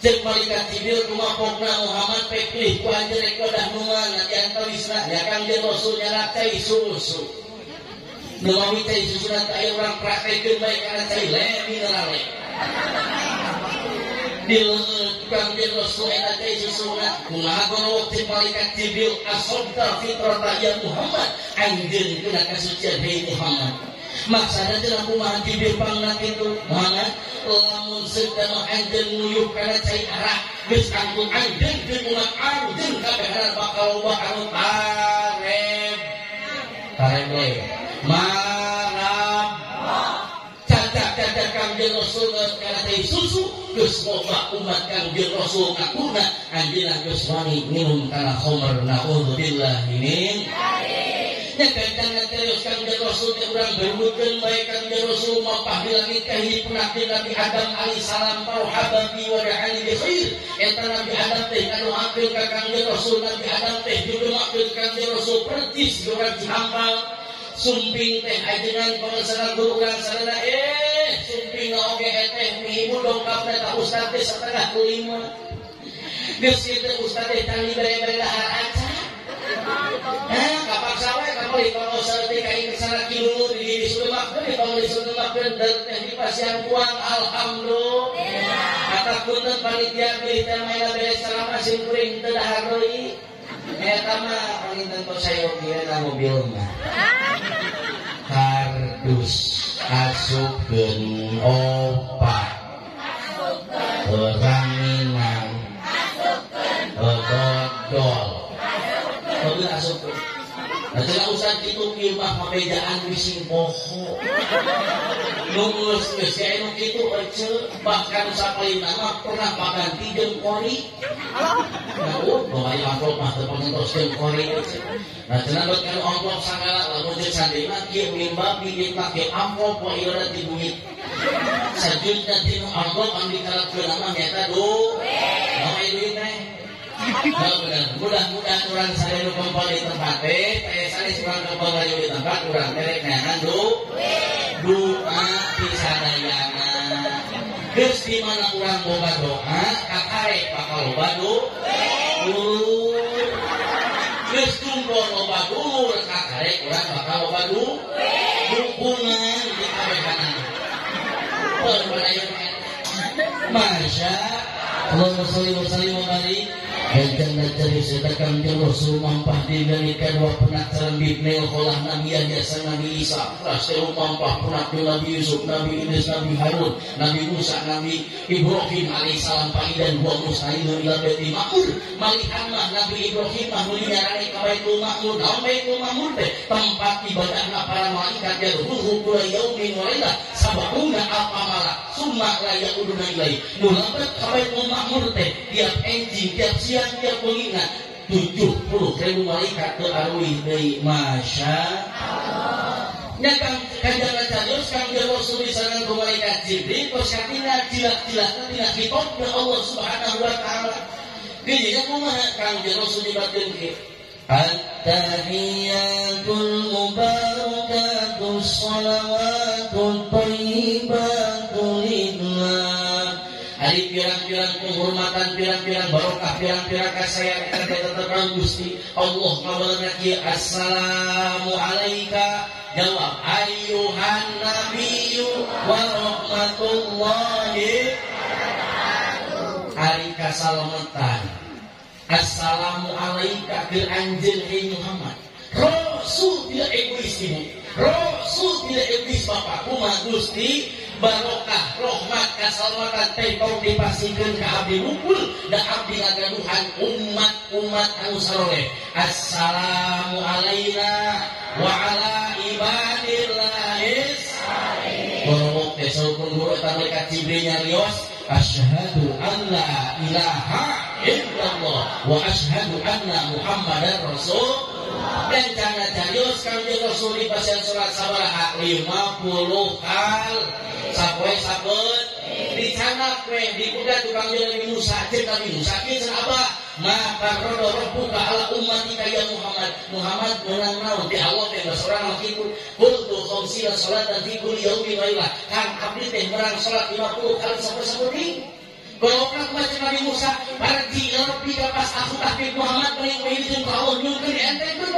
Cek malaikat Jibril kumapokna Muhammad peklih ku anjeun rek wadah nu mana di antawisna ya Kangjeng Rasul nyanak cai susu. Nu mawi cai susuna teh aya urang praktekeun bae kana cai le minerale. Di Kangjeng Rasul eta cai susuna kumaha gorowok cek malaikat Jibril asobta fitrata ya Muhammad anjeun kena kasucian hei Muhammad. Maksana cenah kumaha Jibril pangna kitu Muhammad lamun sedang anjeun nguyuh kana cai arak geus kangkung anjeun jeung umat anjeun kabehana bakal loba anu tareb tarebe marab caca-caca Kangjeng Rasul kana cai susu geus loba umat Kangjeng Rasul ngakuna anjeunna geus wani minum kana khamr naudzubillah min. Nya gancang serius Kangjeng Rasul teh urang bermutkeun bae Kangjeng Rasul mapah di langit ka hiji punakkeun Nabi Adam alaihi salam marhaban bi wa da'ani bi khair. Eta Nabi Adam teh ngadoakeun ka Kangjeng Rasul, Nabi Adam teh didoakeun Kangjeng Rasul percis urang Cihampang. Sumping teh ajengan pangesana guru urang sadaya sumping oge teh ibu dongkapna ka ustad teh 4:30. Geus kieu teh ustad teh tali bere-bere dahar acan. Kapaksa we kapali pangaosan teh ka sana kilulur di Sulemak deui pamali Sulemak dan teh di pasian buang alhamdulillah. Kata punten panitia bilih teh maena beres ceramah sim kuring teu dahar deui. Eta mah paling tentu sayogieu mobil mah. Kardus asupkeun opat. Ranginang. Asupkeun dodol. Mobil asupkeun. Nah, cenah ustad kitu kieu mah pabejaan bising poho. Nu geus geus aya nu kitu ece bahkan sapalina mah pernah paganti jeung kori. Nah, bawa amplop mah teu pangentos jeung kori ece. Nah, cenah bet kana amplop sagala lamun ceuk santri mah kieu mimba bibit make amplop wa ieu di bungit. Sajudna tinu amplop anu dikarepkeun mah nyaeta duit. Naon aya duit teh? Mudah-mudahan urang sadaya nu kumpul di tempat teh, aya sanes urang kumpul di tempat urang teh rek neangan doa ti sadayana. Geus di mana urang boga doa, kakarek bakal loba dulur. Geus kumpul loba dulur, kakarek urang bakal loba dukungan di kabehanana. Masya Allahumma sholli wa sallim wa barik. Gancang serius eta Kangjeng Rasul mampah di langit dua penak sareng Ibnu Kholah Nabi Yahya Nabi Isa Rasul mampah penak Nabi Yusuf Nabi Idris Nabi Harun Nabi Musa Nabi Ibrahim alaihi salam paidan wa mustahilun ila Baitul Ma'mur malihan mah Nabi Ibrahim mah nu nyarani ka Baitul Ma'mur naon Baitul Ma'mur teh tempat ibadahna para malaikat ya ruhu kula yaumin wa lailah sab'una alfa malak summa la yauduna ilaihi nu lebet ka Baitul Ma'mur teh tiap enjing tiap siang tiap pengina 70.000 malaikat teu aruih deui masya Allah. Nya kang kanjeng Rasul Kangjeng Rasul disarangan ku malaikat Jibril tos katingal jilat-jilatna tina kitabna Allah Subhanahu wa taala. Geus nya kumaha Kangjeng Rasul dibatkeun kieu At-tahiyatul mubarakatus shalawatul thayyibatul lillah. Ari pirang-pirang penghormatan, pirang-pirang barokah, pirang-pirang kasayangan tetep Gusti Allah ngabalna kieu assalamu alaika jawab ayyuhan nabiyyu wa rahmatullahi. Ari kasalamatan. Assalamu alaika ke anjeun hey Muhammad. Rasul tidak egois ibu, Rasul tidak egois bapak. Kumaha Gusti barokah rahmat kasalamatan teh tong dipasihkeun ka abdi wungkul da abdi ngagaduhan umat-umat anu saroleh. Assalamu alaina wa ala ibadillahis sholihin. Borowok teh saukun guru eta mereka cibre nyarios asyhadu an la ilaha illallah wa asyhadu anna Muhammadar rasul. Dan jangan carios kanjeng Rasul di pasien sholat sabaraha 50 kali sapoe sabeut dicanak we dikuda tukang Nabi Musa jeung Nabi Musa kieu cenah abah ma farrada rabbuka ala ummatika ya Muhammad. Muhammad meunang naon di Allah teh geus urang mah kitu qultu khamsina salatan fi kulli yaumin wa lailah. Kang abdi teh meurang salat 50 kali sapoe-sapoe. Golongan macam Nabi Musa parji rabbika pas aku tahfidz Muhammad meureun jeung ka Allah nyungkeun enteng 50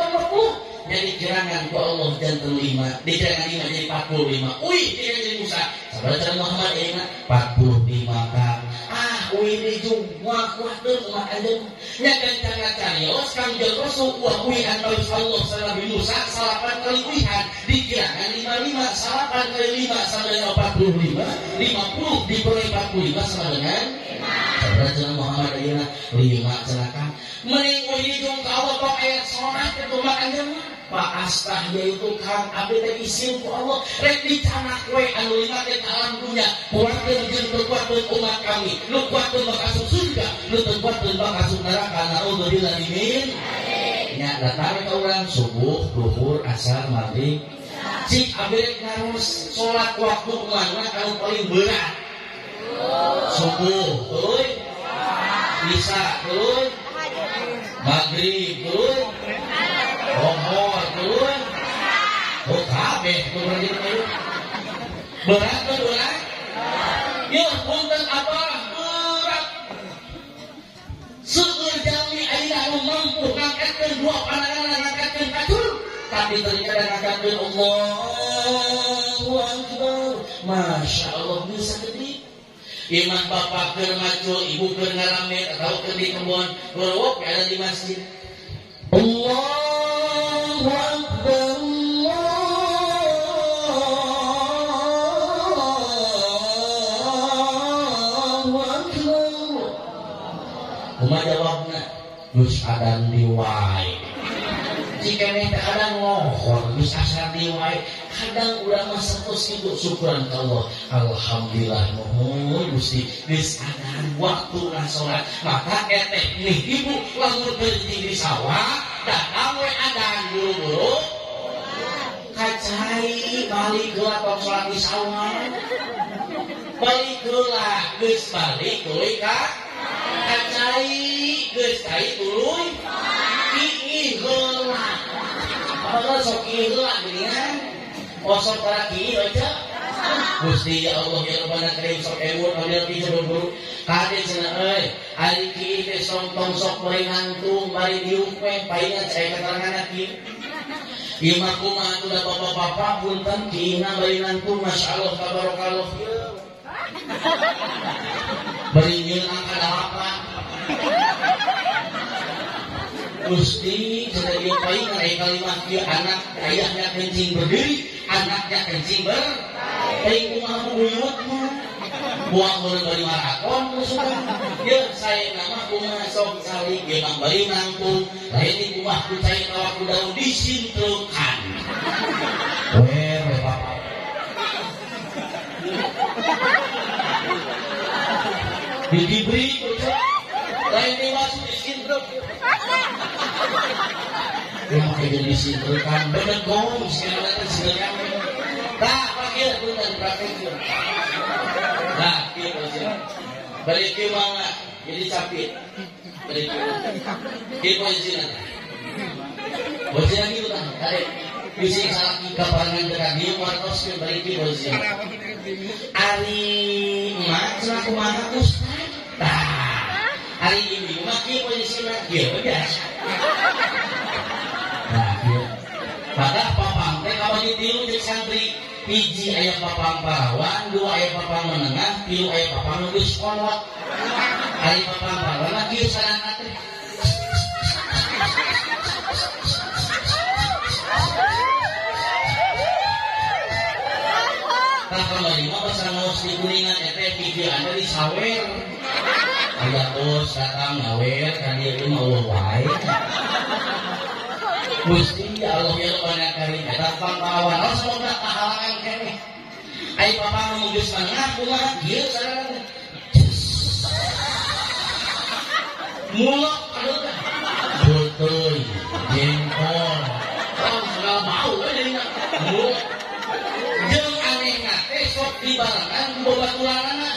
jadi kirangan ku Allah janten 5 dikirangan 5 jadi 45 uih kirangan jadi Musa sabaraha cenah Muhammad ayeuna 45 kang ah uih dijung moal kuatkeun umat anjeun nya gancangna carios Kangjeng Rasul wah uihan tawis Allah sareng Nabi Musa 9 kali uihan dikirangan 55 9 kali 5 sama dengan 45 50 dikurangi 45 sama dengan 5. Sabaraha Muhammad ayeuna 5 cenah kang meureun uih dijung ka Allah tong aya salat ka umat anjeun mah Pak astah yaitu kang abdi teh isin ku Allah rek dicanak we anu lima teh ka alam dunya kuatkeun jeung teu kuatkeun umat kami nu kuatkeun bakal asup surga nu teu kuatkeun bakal asup neraka naudzubillah min nya datang ka urang subuh zuhur asar maghrib cik abdi rek ngaros salat waktu mana anu paling berat subuh tuluy isya tuluy maghrib tuluy Ohor turun, oh kabeh turun gitu. Berat tuh berat. Yuk punten apa berat. Seueur jalmi ayeuna anu mampu ngangkatkeun dua pandangan ngangkatkeun kacur, tapi terkadang ngangkatkeun Allahu Akbar. Masya Allah bisa gede. Imah bapak keur macul, ibu keur ngaramet atau keur di kebon, gorowok ada di masjid. Allahu Akbar, Allahu Akbar. Kumaha jawabna? Geus adan di wae. Cikeneh teh adan lohor, geus asar di wae. Kadang urang mah satos kitu syukuran ka Allah. Alhamdulillah nuhun Gusti geus adan waktuna salat. Maka eteh nih ibu lamun keur di sawah datang we adan buru-buru kacai balik heula tong salat di sawah. Balik heula geus balik tuluy ka kacai geus cai tuluy kiih heula. Apa sok kiih heula geuningan? Osok para kiih aja. Gusti ya Allah ya Rabbana karim sok ewon abdi ti buru kade cenah euy ari kiih teh tong sok bari ngantung bari diuk we paingan saya keterangan kieu. Ieu mah kumaha atuh da bapak-bapak punten kiihna bari ngantung masyaallah tabarakallah ieu. Bari nyeun angka 8. Gusti cenah ieu paingan aya kalimah kieu anak ayahnya kencing berdiri anaknya kencing ber teuing kumaha buyut mah buang meureun bari maraton musuhna ieu saya nama kumaha sok calik ieu mah bari nangtung lain di kumaha ku cai ka ku daun disinteukan we we bapak diberi lain di masuk disintruk ieu mah jadi disinteukan bedegong segala teh sintekan tah pakir punten praktek ieu. Nah, kieu posisi. Bari kieu mangga jadi capit. Bari kieu. Kieu posisina. Posisina kieu tah, tarik. Bisi salaki kaparangan teh ka dieu wartoskeun bari kieu posisina. Ari emak cenah kumaha ustad? Tah. Ari ibu mah kieu posisina kieu biasa. Nah, kieu. Maka papang teh kabagi tilu jeung santri. Hiji aya papang parawan, dua aya papang menengah, tilu aya papang nu geus kolot. Ari papa mah kieu sadana teh. Tah kamari mah pas ngaos di Kuningan eta pikiran teh disawer. Aya bos datang ngawer ka dieu mah eueuh wae. Gusti Allah ya Rabbana karim eta pangpawan semoga kahalangan keneh. Ai papa nu geus mangah kumaha kieu sadana teh. Mulok aduh botol jengkol oh segala bau we jadina mulok jeung anehna teh sok dibarengan ku babaturanana.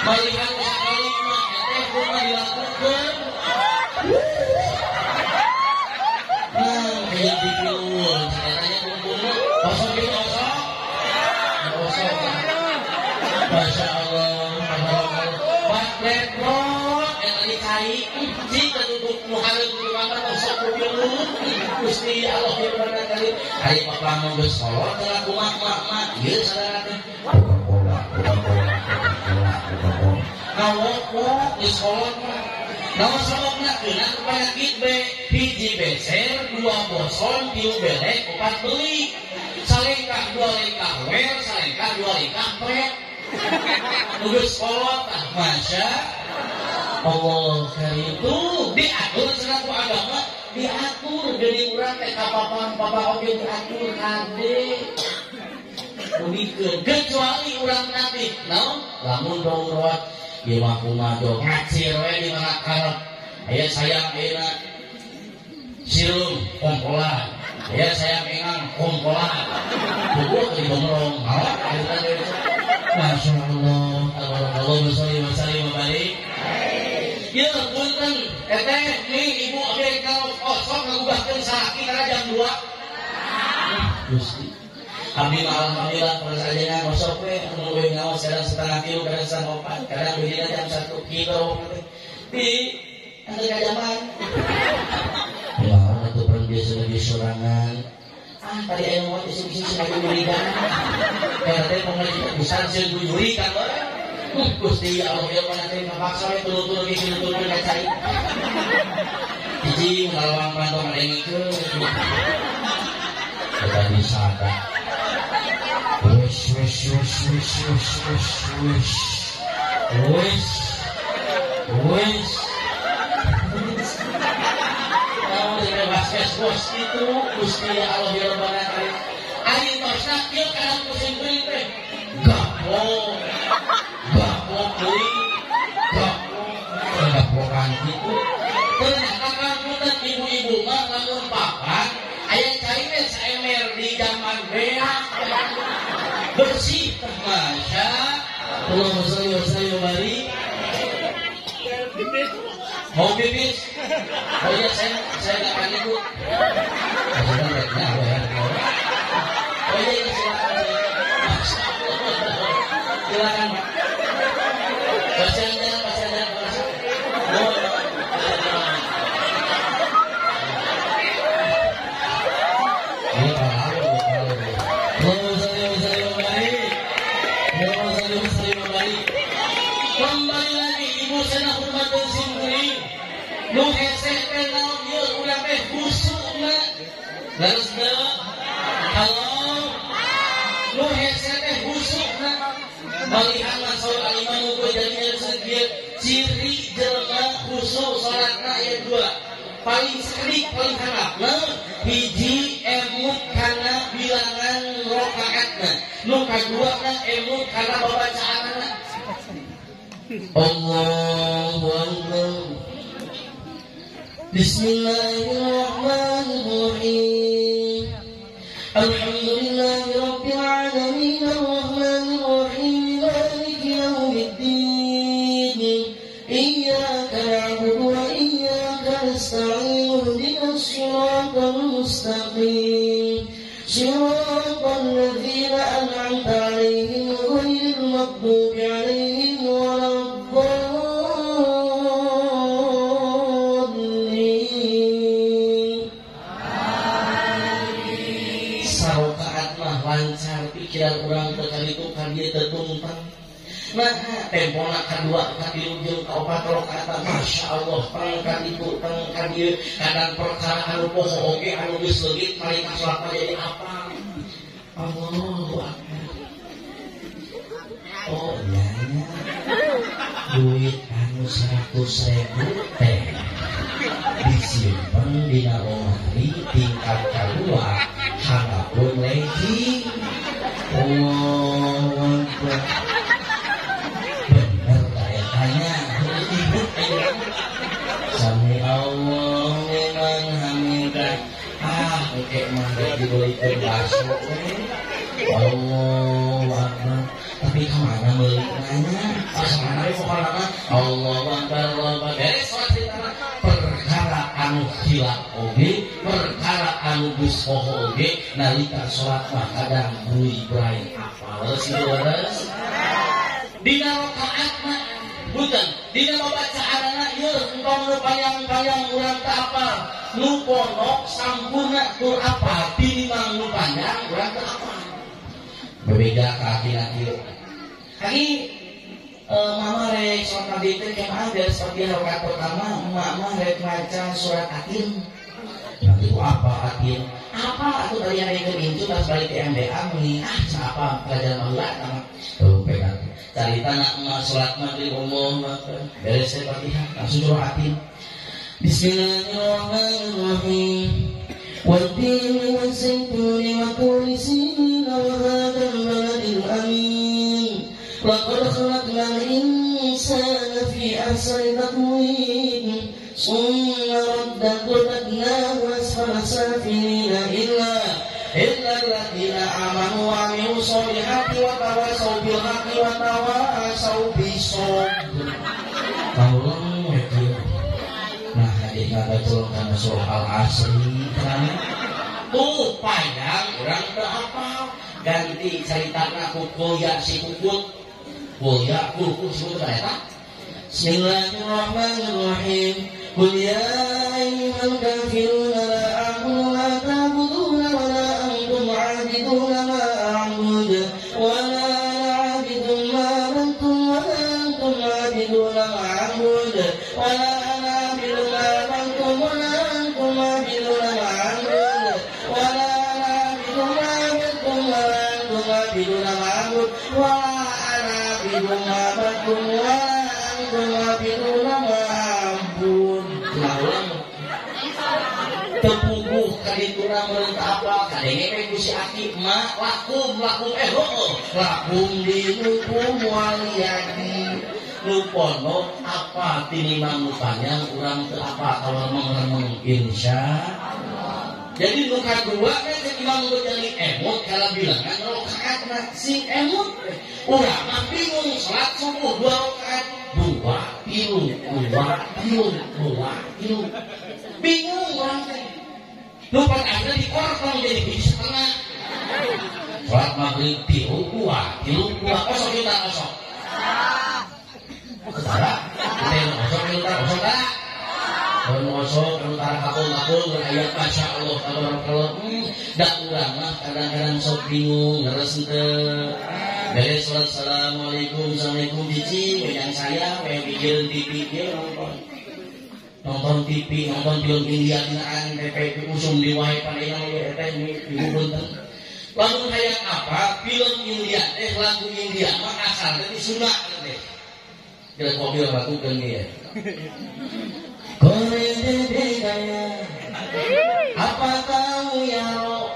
Malihan sakali mah teh kumaha dilakukeun. Nah, kayak dipiul, katanya kumpulna osok gitu osok. Osok. Masya Allah, Pak Leprot, yang tadi cai, si ketutup muharib di mana osok kupiul. Gusti Allah yang mana kali. Hari papa mau bersolot, telah kumak mak mak, ieu sadar teh. Coca-Cola, Coca-Cola, Coca-Cola, Coca-Cola. Ngawok di solot mah. Naon sababna keuna penyakit B, hiji beser, dua boson, tilu belek, opat beli. Salengkah dua lengkah wer, salengkah dua lengkah pret. Nugas kolot ah, Masya Allah karim. Tuh diatur cenah ku agama, diatur jadi urang teh ka papa papa oge diatur kade. Udikeun kecuali urang nanti naon lamun darurat ieu mah kumaha jog ngacir we di mana karep. Aya sayang ayeuna sireum kompolan. Aya sayang engang kompolan. Bubuh di gomrong malah ayeuna teh. Masya Allah, tabarakallah, sholli wa sallim wa barik. Ya punten, teteh nih ibu oge kalau osok ngagubahkeun salaki karena jam 2. Gusti. Abdi mah alhamdulillah pada sajana osok we anu we ngaos kadang setengah tilu kadang setengah opat kadang beuina jam 1 kilo di anu kajaman. Ya atuh biasa lagi sorangan. Ah tadi aya mau isu-isu cenah nyurikan. RT pengajian besar sieun nyurikan bae. Gusti Allah ya mana teh kapaksa we tulutur ge tulutur ka cai. Hiji ngalawang pantong ngadengikeun. Eta bisa ka. Wis wis wis wis wis wis wis. Wis. Wis. Bos itu Gusti Allah ya Rabbana karim. Ari tosna kieu kana pusing teuing teh. Gapok. Gapok deui. Gapok. Gapokan kitu. Ternyata kapunten ibu-ibu mah lamun papan aya cai teh saemer di zaman beak. Bersih teh Masya Allahumma sholli wa sallim wa barik. Mau pipis? Oh iya, saya nggak panik bu. Oh iya, silakan. Silakan Pak. Pasien jalan, pasien jalan, pasien. Ini terlalu, terlalu. Kembali lagi ibu sana hormat dan simkuring. Nu hese teh naon ieu urang teh husukna. Leres teu? Halo. Nu hese teh husukna. Malihan masaul aliman nu jadi sekieu ciri jelema husuk salatna aya dua. Paling serik paling harapna hiji emut kana bilangan rakaatna. Nu kaduana emut kana babacaanna. Allahu Akbar. Bismillahirrahmanirrahim. Alhamdulillahi rabbil alamin arrahmanir rahim maliki yaumiddin. Iyyaka na'budu wa iyyaka nasta'in ihdinas siratal mustaqim. Siratal ladzina an'amta 'alaihim ghairil maghdubi 'alaihim waladdallin. Amin. Sarakaat mah lancar pikiran. pikiran urang teu ka ditu ka dieu teu tungtang. Nah, tempona kadua katilu jeung kaopat rakaat Masya Allah tang ka ditu tang ka dieu kadang perkara anu poho oge anu geus leungit nalika salat jadi apa? Allahu Akbar. Oh iya, duit anu 100.000 teh disimpan dina lemari tingkat kadua hanapun legging. Allahu Akbar. Bener kayaknya ibu sami Allah liman hamidah. Ah engke mah dibelikeun bakso we. Allahu Akbar. Tapi kemana meuli nanya? Ah kemana we pokona mah Allahu Akbar Allahu Akbar. Beres salat ceritana. Perkara anu hilap oge, perkara anu geus poho oge nalika salat mah kadang beuy-bray apa leres kitu leres. Dina rakaat mah punten, dina bacaanana ieu entong nu panjang-panjang urang teu apal, nu pondok sampurna tur apal tinimbang nu panjang urang teu apal. Berbeda ka akina kieu. Aki mama rek salat maghrib teh kemah beres Fatihah rakaat pertama, emak mah rek maca surat Atin. Nanti ku apa Atin? Apa atuh tadi yang rek incu tas balik ke MBA meni ah apa pelajaran baheula mah. Tuh pegang. Carita nak emak salat maghrib Allah Akbar. Beres Fatihah langsung surah Atin. Bismillahirrahmanirrahim. والتين والزيتون وطور سينين وهذا البلد الأمين لقد خلقنا الإنسان في أحسن تقويم ثم رددناه أسفل سافلين إلا الذين آمنوا وعملوا الصالحات وتواصوا بالحق وتواصوا بالصبر. Nah, hadis ngabaca kana surah Al-Asri tuh panjang urang teu apal ganti caritana ku koya si kukut koya kukut si kukut eta. Bismillahirrahmanirrahim. Qul ya ayyuhal kafirun la a'budu ma ta'buduna wa la antum 'abiduna ma a'budu wa la ana 'abidun ma 'abadtum wa la antum 'abiduna ma a'budu wa la ana 'abidun ma 'abadtum wa la antum 'abiduna ma a'budu wa la ana 'abidun ma 'abadtum wa la antum 'abiduna ma a'budu wa la ana 'abidun ma 'abadtum wa la antum 'abiduna ma a'budu. Ulang tepuguh kadituna meureun apa kadenge we ku si aki ma lakum lakum heueuh lakum dinukum waliyadi nu pondok apa tinimbang nu panjang urang teu apa kalau mengremeng insya Allah. Jadi nu kadua kan cek Imam Ghazali emut kalau bilangan rakaatna sing emut urang mah bingung salat subuh 2 rakaat 2 3 2 3 2 3 bingung urang teh nu padahal dikortong jadi hiji setengah salat maghrib 3 2 3 2 kosong juta kosong setara kita kosong juta kosong tak kosong antara kapul-kapul berayat Masya Allah tabarakallah. Dak urang mah kadang-kadang sok bingung ngeres henteu beres salat assalamualaikum assalamualaikum cici yang saya we pikireun TV ieu nonton TV nonton film India dina ANTP usum di wae padahal ieu teh ibu punten lamun hayang apa film India teh lagu India mah asalna di Sunda teh kira mobil lakukeun ieu Kore dede gaya apa tahu ya ro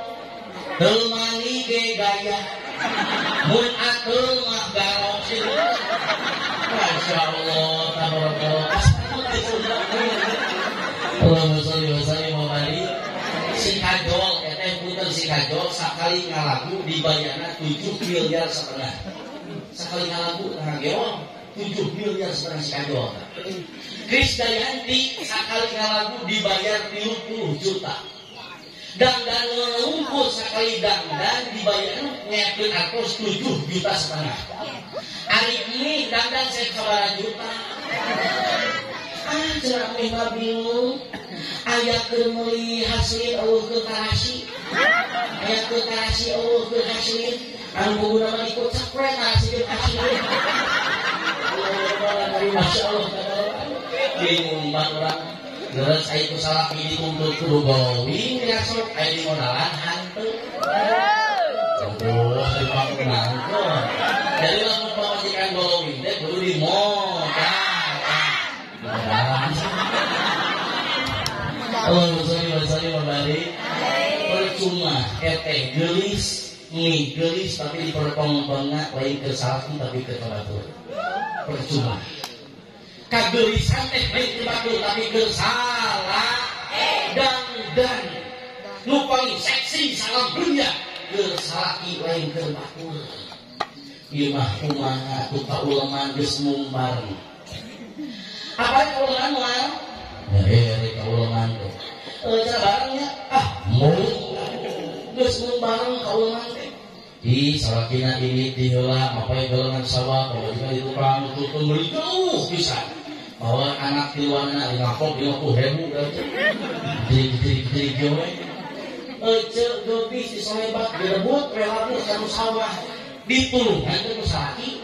teu ge gaya mun ateul mah garo sih. Masya Allah tabarakallah. Allahumma sholli wa sallim wa barik. Si Kajol eta punten si Kajol sakali ngalagu dibayarna 7,5 miliar. Sakali ngalagu tah geong 7,5 miliar si Kajol. Krisdayanti sakali ngalagu dibayar 30 juta. Dangdan ngumpul sakali dangdan dibayar ngekeun atos 7,5 juta. Ari ini dangdan sabaraha juta. Ah cenah meh mah bingung. Aya keur meuli hasilin eueuh keur karasi. Aya keur karasi eueuh keur hasilin. Anu puguna mah dikocak we kasih kasih. Masya Allah, bingung banget orang. Terus saya itu salah pilih untuk kudu going, masuk ayo di modalan hantu. Oh, dipanggil. Jadi lamun pamajikan going teh kudu di modal. Modalan. Allahumma sholli wa sallim wa barik. Percuma eteh geulis, mie geulis tapi dipertong-tongna lain ke salaki tapi ke batur. Percuma. Kageulisan teh lain ke batur tapi ke salah dan nu paling seksi salam dunia ke salaki lain ke batur. Ieu mah kumaha atuh kauleman geus mumbar. Apa kauleman moal? Ya, kauleman teh. Cara barangnya ah mulut geus mumbar kauleman teh. Ih, salakina ini di heula mapai golongan sawah, pamajikan di tukang tutup meuli jauh pisan. Bawa anak tiluanna di ngapok 50.000 jadi we. Ece geubis disolebat direbut we labuh ka sawah. Ditulungan teh ku salaki.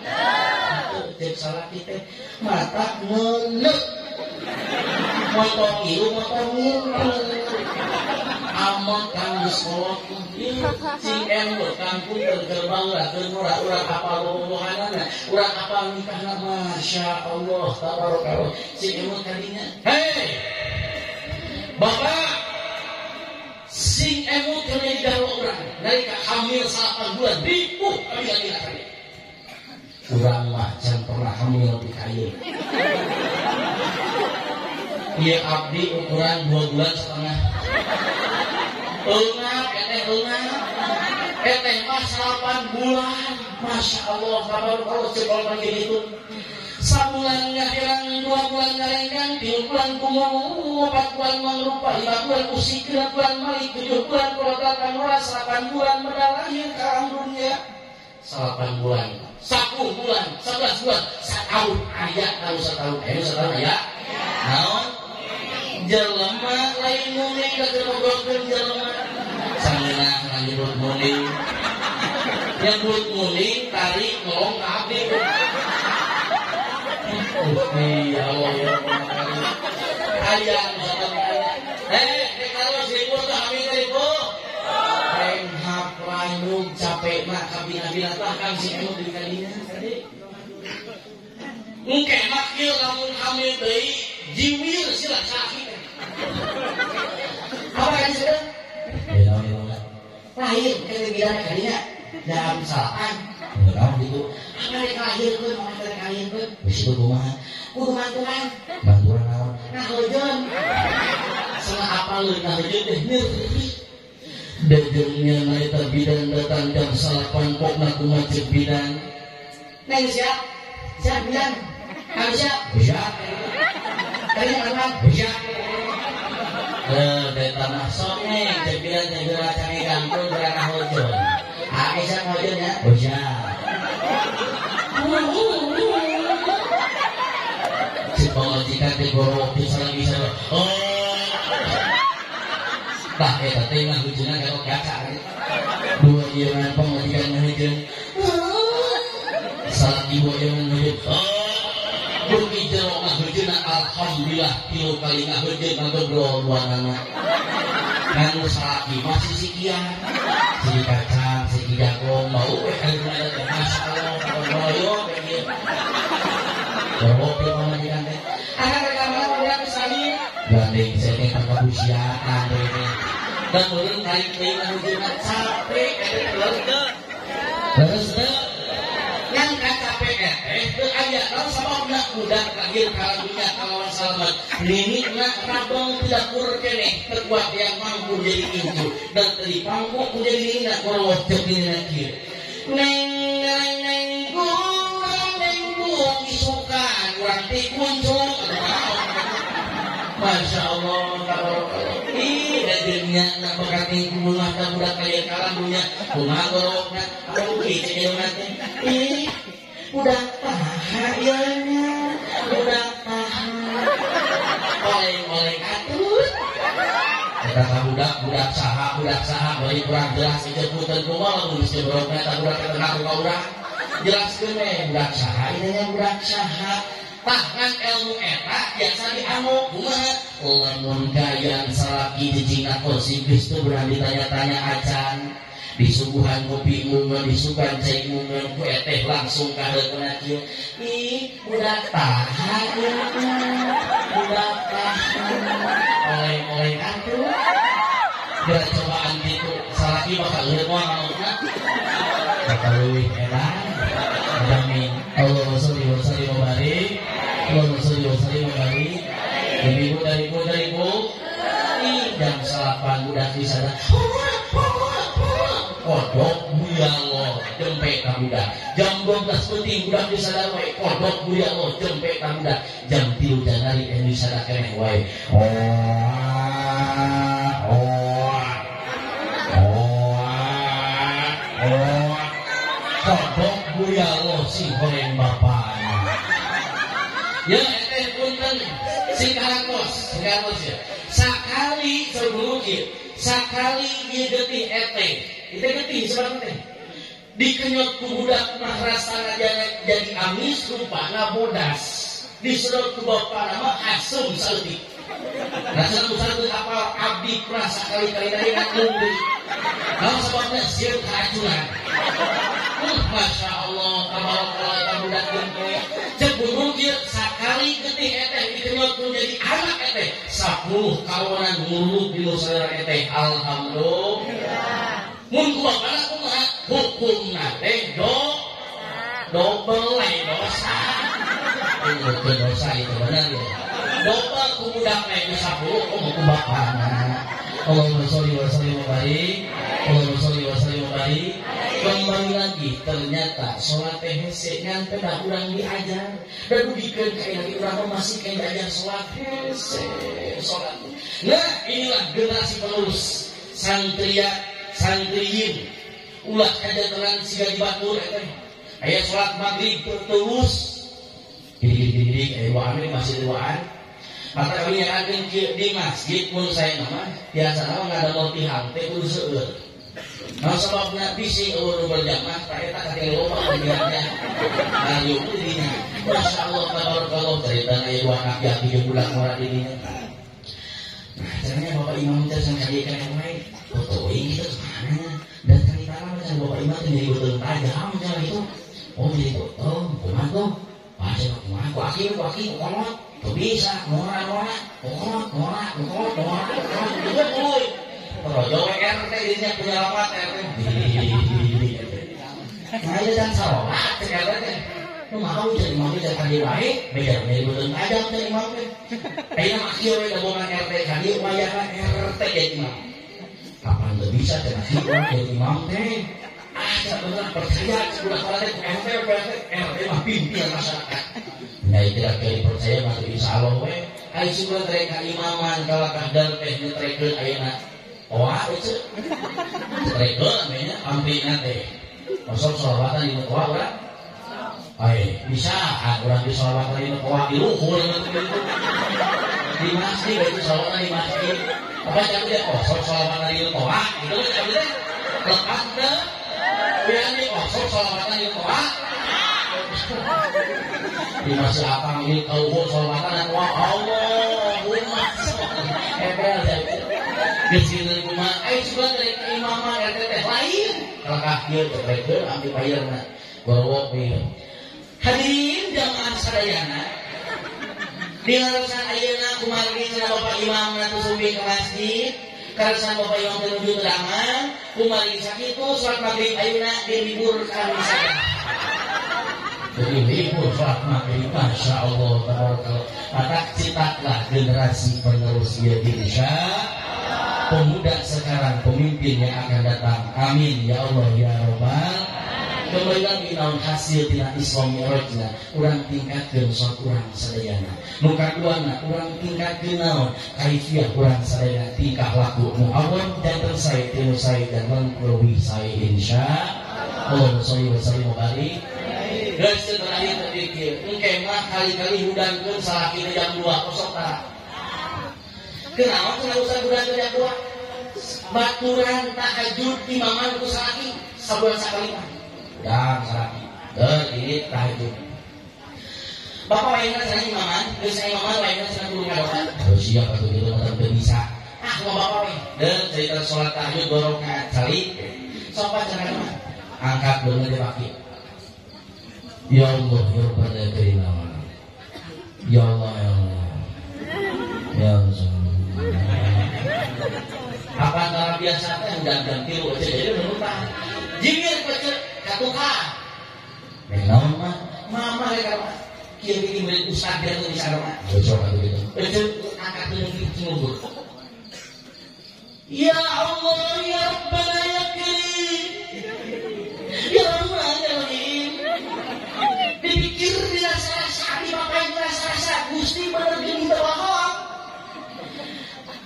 Cek salaki teh mata ngeuleuh. Motor ieu motor ngeuleuh. Amot kang geus kolot sing emut kangkung tergerbang lah keur ngora urang apal bobogohanana urang apal nikahna masya Allah tabarakallah sing emut kadinya hei bapak sing emut keur jadi garwa urang nalika hamil 8 bulan ripuh kabila-bila kali urang mah can pernah hamil di kayu ieu abdi ukuran 2 bulan setengah. Eungap, eteh eungap, eteh mah 8 bulan, masya Allah, tabarakallah cek kalau panggil itu. Sabulan ngahirang, 2 bulan ngarenggang, 3 bulan kumomo, 4 bulan mangrupa, 5 bulan usik, 6 bulan malik, 7 bulan kurodakan ora, 8 bulan medalahir ka alam dunia. 8 bulan, 10 bulan, 11 bulan, setahun aya, tahu setahun, ayo setahun aya. Naon? Jelema lain muning da keur ngobrolkeun jelema. Sangeunah nyebut muning. Nyebut muning tarik ngolong ka abdi. Gusti ya Allah ya aya kalau sibuk teh hamil teh ibu. Renghap ranyug capek mah kabina-bina tah kang si emut di kadinya tadi. Engke mah kieu lamun hamil deui jiwir sila salaki. Apa yang disebut? Lahir, kan bilang kalinya dalam salapan. Enggak gitu. Apa yang lahirkeun, apa yang lahirkeun? Wis itu kumaha? Kudu mantuan. Mantuan naon? Ngahojeun. Salah apa lu ngahojeun teh nyeri. Dejengnya nalika bidan datang jam salapan pokna kumaha ceuk bidan. Neng siap? Siap bidan. Kami siap? Siap. Kalian aman? Siap. Beta masuk nih, cebilan cebilan cari ganggu berana hojon. Aisyah hojon ya? Hojon. Si pemajikan di gorok di sana bisa. Oh. Tah eta teh mah hujuna kalau kaca. Dua ieuan pemajikan ngahujeun. Salaki dua ieuan ngahujeun. Oh. Bukti jero ngahujeunna alhamdulillah tilu kali ngahujeun ngagobrol duanana. Nganu salaki masih sikian. Sigi kacang, sigi jagung, bau we kaluna teh masyaallah kaboroyo kieu. Gorok teh pamajikan teh. Anak rekaman urang sami. Gandeng saya teh kabusiaan teh. Dan meureun tarik deui ngahujeunna capek eta teh. Terus teh yang capek teh aya naon sababna budak lahir ka dunya kalawan salamet ninikna rabong tidak kur keneh terkuat yang mampu jadi incu dan teu pangku jadi ninikna kurang wajib ninikna kieu neng neng neng kurang neng buang isukan urang teh kuncu Masya Allah tabarakallah. Ih dajengnya nak bekating kumaha da budak lahir ka dunya kumaha gorokna anu kieu cek teh ih udah taha ieu nya udah taha oleng-oleng atuh Eta ka budak budak saha bari kurang jelas ieu punten kumaha lamun geus jebrokna eta budak teh ngaku ka urang. Jelaskeun we budak saha ieu nya budak saha. Tah ngan ilmu eta biasa diamuk kumaha lamun kaayaan salaki cicingna kosip geus teu berani ditanya-tanya acan. Disuguhan kopi mungeun, disuguhan cai mungeun ku eteh langsung kadeukna kieu. Ih, budak tahan budak tahan. Oleng-oleng atuh. Geura cobaan kitu salaki bakal leuwih moal ngamukna. Bakal leuwih edan. Amin. Allahumma sholli wa sallim wa barik. Allahumma sholli wa sallim wa barik. Ibu dari ibu dari ibu. Ih, jam 8 budak di sana. Kodok buyalo jempe ka budak. Jam 12 penting budak disadar wae kodok buyalo jempe ka budak. Jam 3 janari anu disadar keneh wae. Kodok buyalo si goreng bapana. Ya eteh punten si karangkos, si karangkos ya. Sakali sebelum ieu, sakali ieu getih eteh. Itu getih sebenarnya teh. Dikenyot ku budak mah rasana jadi amis rupana bodas. Disedot ku bapana mah asem saeutik. Rasana usah teu hafal abdi rasa kali-kali dari ngombe. Naon sababna sieun keracunan. Masya Allah, tabarakallah eta budak jempe. Cek burung ieu sakali getih eteh dikenyot ku jadi anak eteh. 10 kawanan ngurut di saudara eteh. Alhamdulillah. Mun ku bapana kumaha hukumna teh dobel dosa. Ini dosa itu benar ya. Dobel ku budak teh ku 10 ku bapana. Allahumma sholli wa sallim wa barik. Allahumma sholli wa sallim wa barik. Kembali lagi ternyata salat teh hese ngan teh da urang diajar. Da dugikeun ka ieu urang masih keneh diajar salat hese salat. Nah, inilah generasi penerus santria santriyin ulah kajantenan siga di batur eta aya salat maghrib terus gini-gini aya duaan masih duaan maka kami nyarakeun kieu di masjid mun saya mah biasana mah ngadamel tihang teh kudu seueur. Nah sababna bisi eueuh nu berjamaah tah eta katinggal loba bagiannya ngayuk dinya. Masyaallah tabarakallah carita aya dua anak jati jeung budak ngora di dinya. Nah caranya Bapak Imam teh sang kadieu kana wae fotoin gitu kemana dan cerita macam Bapak Imam tuh jadi betul tajam macam itu. Oh jadi betul kumaha tuh wah saya kumaha ku aki kolot tuh bisa ngora ngora kolot ngora kolot ngora kolot itu kuy rojo RT dirinya punya lapat RT nah itu dan salat cek RT teh nu mau jadi imam teh kadi wae beda jadi betul tajam teh imam teh ayeuna mah kieu we gabungan RT kadi wayahna RT jadi imam. Kapan tuh bisa cenah jadi imam teh? Ah, bener percaya sebulan salat teh RT RT mah pimpinan masyarakat. Nah, tidak kali percaya mah insyaallah we. Ai sugan rek imaman kalakah dar teh nyetrekeun ayeuna. Wah, itu. Nyetrekeun we nya amprina teh. Osok sholawatan di toa urang. Ai, bisa urang di sholawatan di toa di luhur di masjid itu sholawatan di masjid. Apa cak dia kosong sholawatan di toa itu cak dia lepas ke biar dia kosong sholawatan di toa di masjid akang ini kalau sholawatan dan wah Allahumma ebel di rumah ayo coba dari keimaman RT teh lain kalau kafir terpegel ambil bayarna gorowok ieu. Hadirin jamaah sadayana dilaresan ayeuna kumargi cenah Bapak Imam nu sumping ke masjid, karesan Bapak Imam teu nuju teu damang, kumargi sakitu salat maghrib ayeuna diliburkan saja. Jadi libur salat maghrib, masyaallah tabarakallah. Maka ciptalah generasi penerus ieu Indonesia. Pemuda sekarang pemimpin yang akan datang. Amin ya Allah ya Rabbal. Kembali lagi naon hasil tina Isra Mi'rajna urang tingkatkeun salat urang sadayana. Nu kaduana urang tingkatkeun naon kaifiah urang sadayana tingkah laku nu awon janten sae tinu sae dan leuwih sae insya Allah. Sholli wa sallim wa barik. Geus terakhir tadi kieu engke mah kali-kali hudangkeun salaki jam 2 kosong tara. Kenaon cenah ustaz budak teh jam 2? Baturan tahajud imaman ku salaki sabulan sakali mah. Udang salaki. Deuh ini tahajud. Bapak wayahna cenah imaman, geus imaman wayahna cenah kudu ngadoa. Harus siap atuh kitu mah teu bisa. Ah kumaha bapak we? Deuh cerita salat tahajud 2 rakaat calik. Sok cenah mah. Angkat beungeut teh baki. Ya Allah, ya Rabbana ya Karim. Ya Allah, ya Allah. Ya Allah. Apa antara biasa teh jam-jam 3 aja jadi menurutah. Jingir pece ka tukang. Rek naon mah? Mama rek apa? Kieu kieu murid ustad dia tuh bisa doa. Bocor atuh gitu. Ece angkat leungit cingubur. Ya Allah, ya Rabbana ya Karim. Ya Rahman ya Rahim. Dipikir dirasa-rasa, dipakai dirasa-rasa, Gusti bener jeung teu bohong.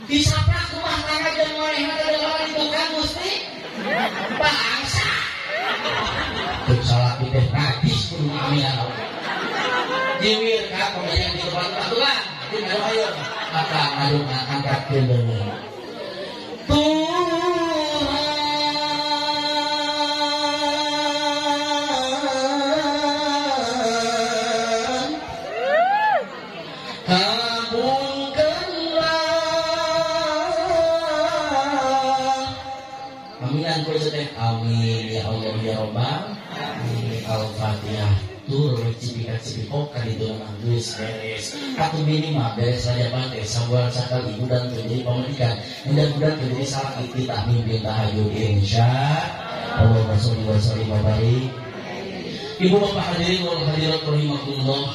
Disaprak rumah tangga jeung manehna teh di tukang Gusti. Bangsa. Teu salaki teh najis kudu ngamilan. Jiwir ka pemajikan di tempat aturan, jeung anu ayo maka ngaduna angkatkeun leungeun. Tuhan kabulkanlah. Aminan ku teh amin ya Allah ya Rabbal alamin. Al-Fatihah tur cipika-cipikok ka ditu mah geus beres. Atuh minimal beres saja teh sabulan sakali udan teu jadi pamajikan, mudah-mudahan teu jadi salaki kita mimpin tahajud insya Allah. Sholli wa sallim wa barik. Ibu bapak hadirin wal hadirat rahimakumullah.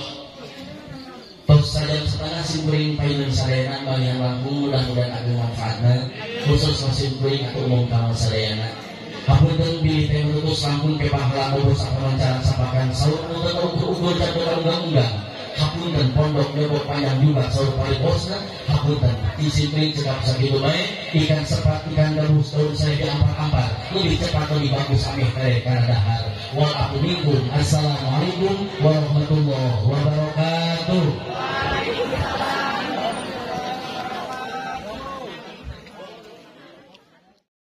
Tos sajam setengah simkuring payun sadayana bagian langkung mudah-mudahan ageng manfaatna khusus simkuring atau umum kamal sadayana. Hapunten bilih teh menutus langkung kepah langkung sapamancaran sapakan saur nu teu ukur-ukur teu unggang-unggang. Hapunten pondok nyobok panjang juga saur paribosna. Hapunten disiplin cekap sakitu bae ikan sepat ikan gabus daun saya diampar-ampar lebih cepat lebih bagus ameh teh kana dahar. Wal aku minkum. Assalamualaikum warahmatullahi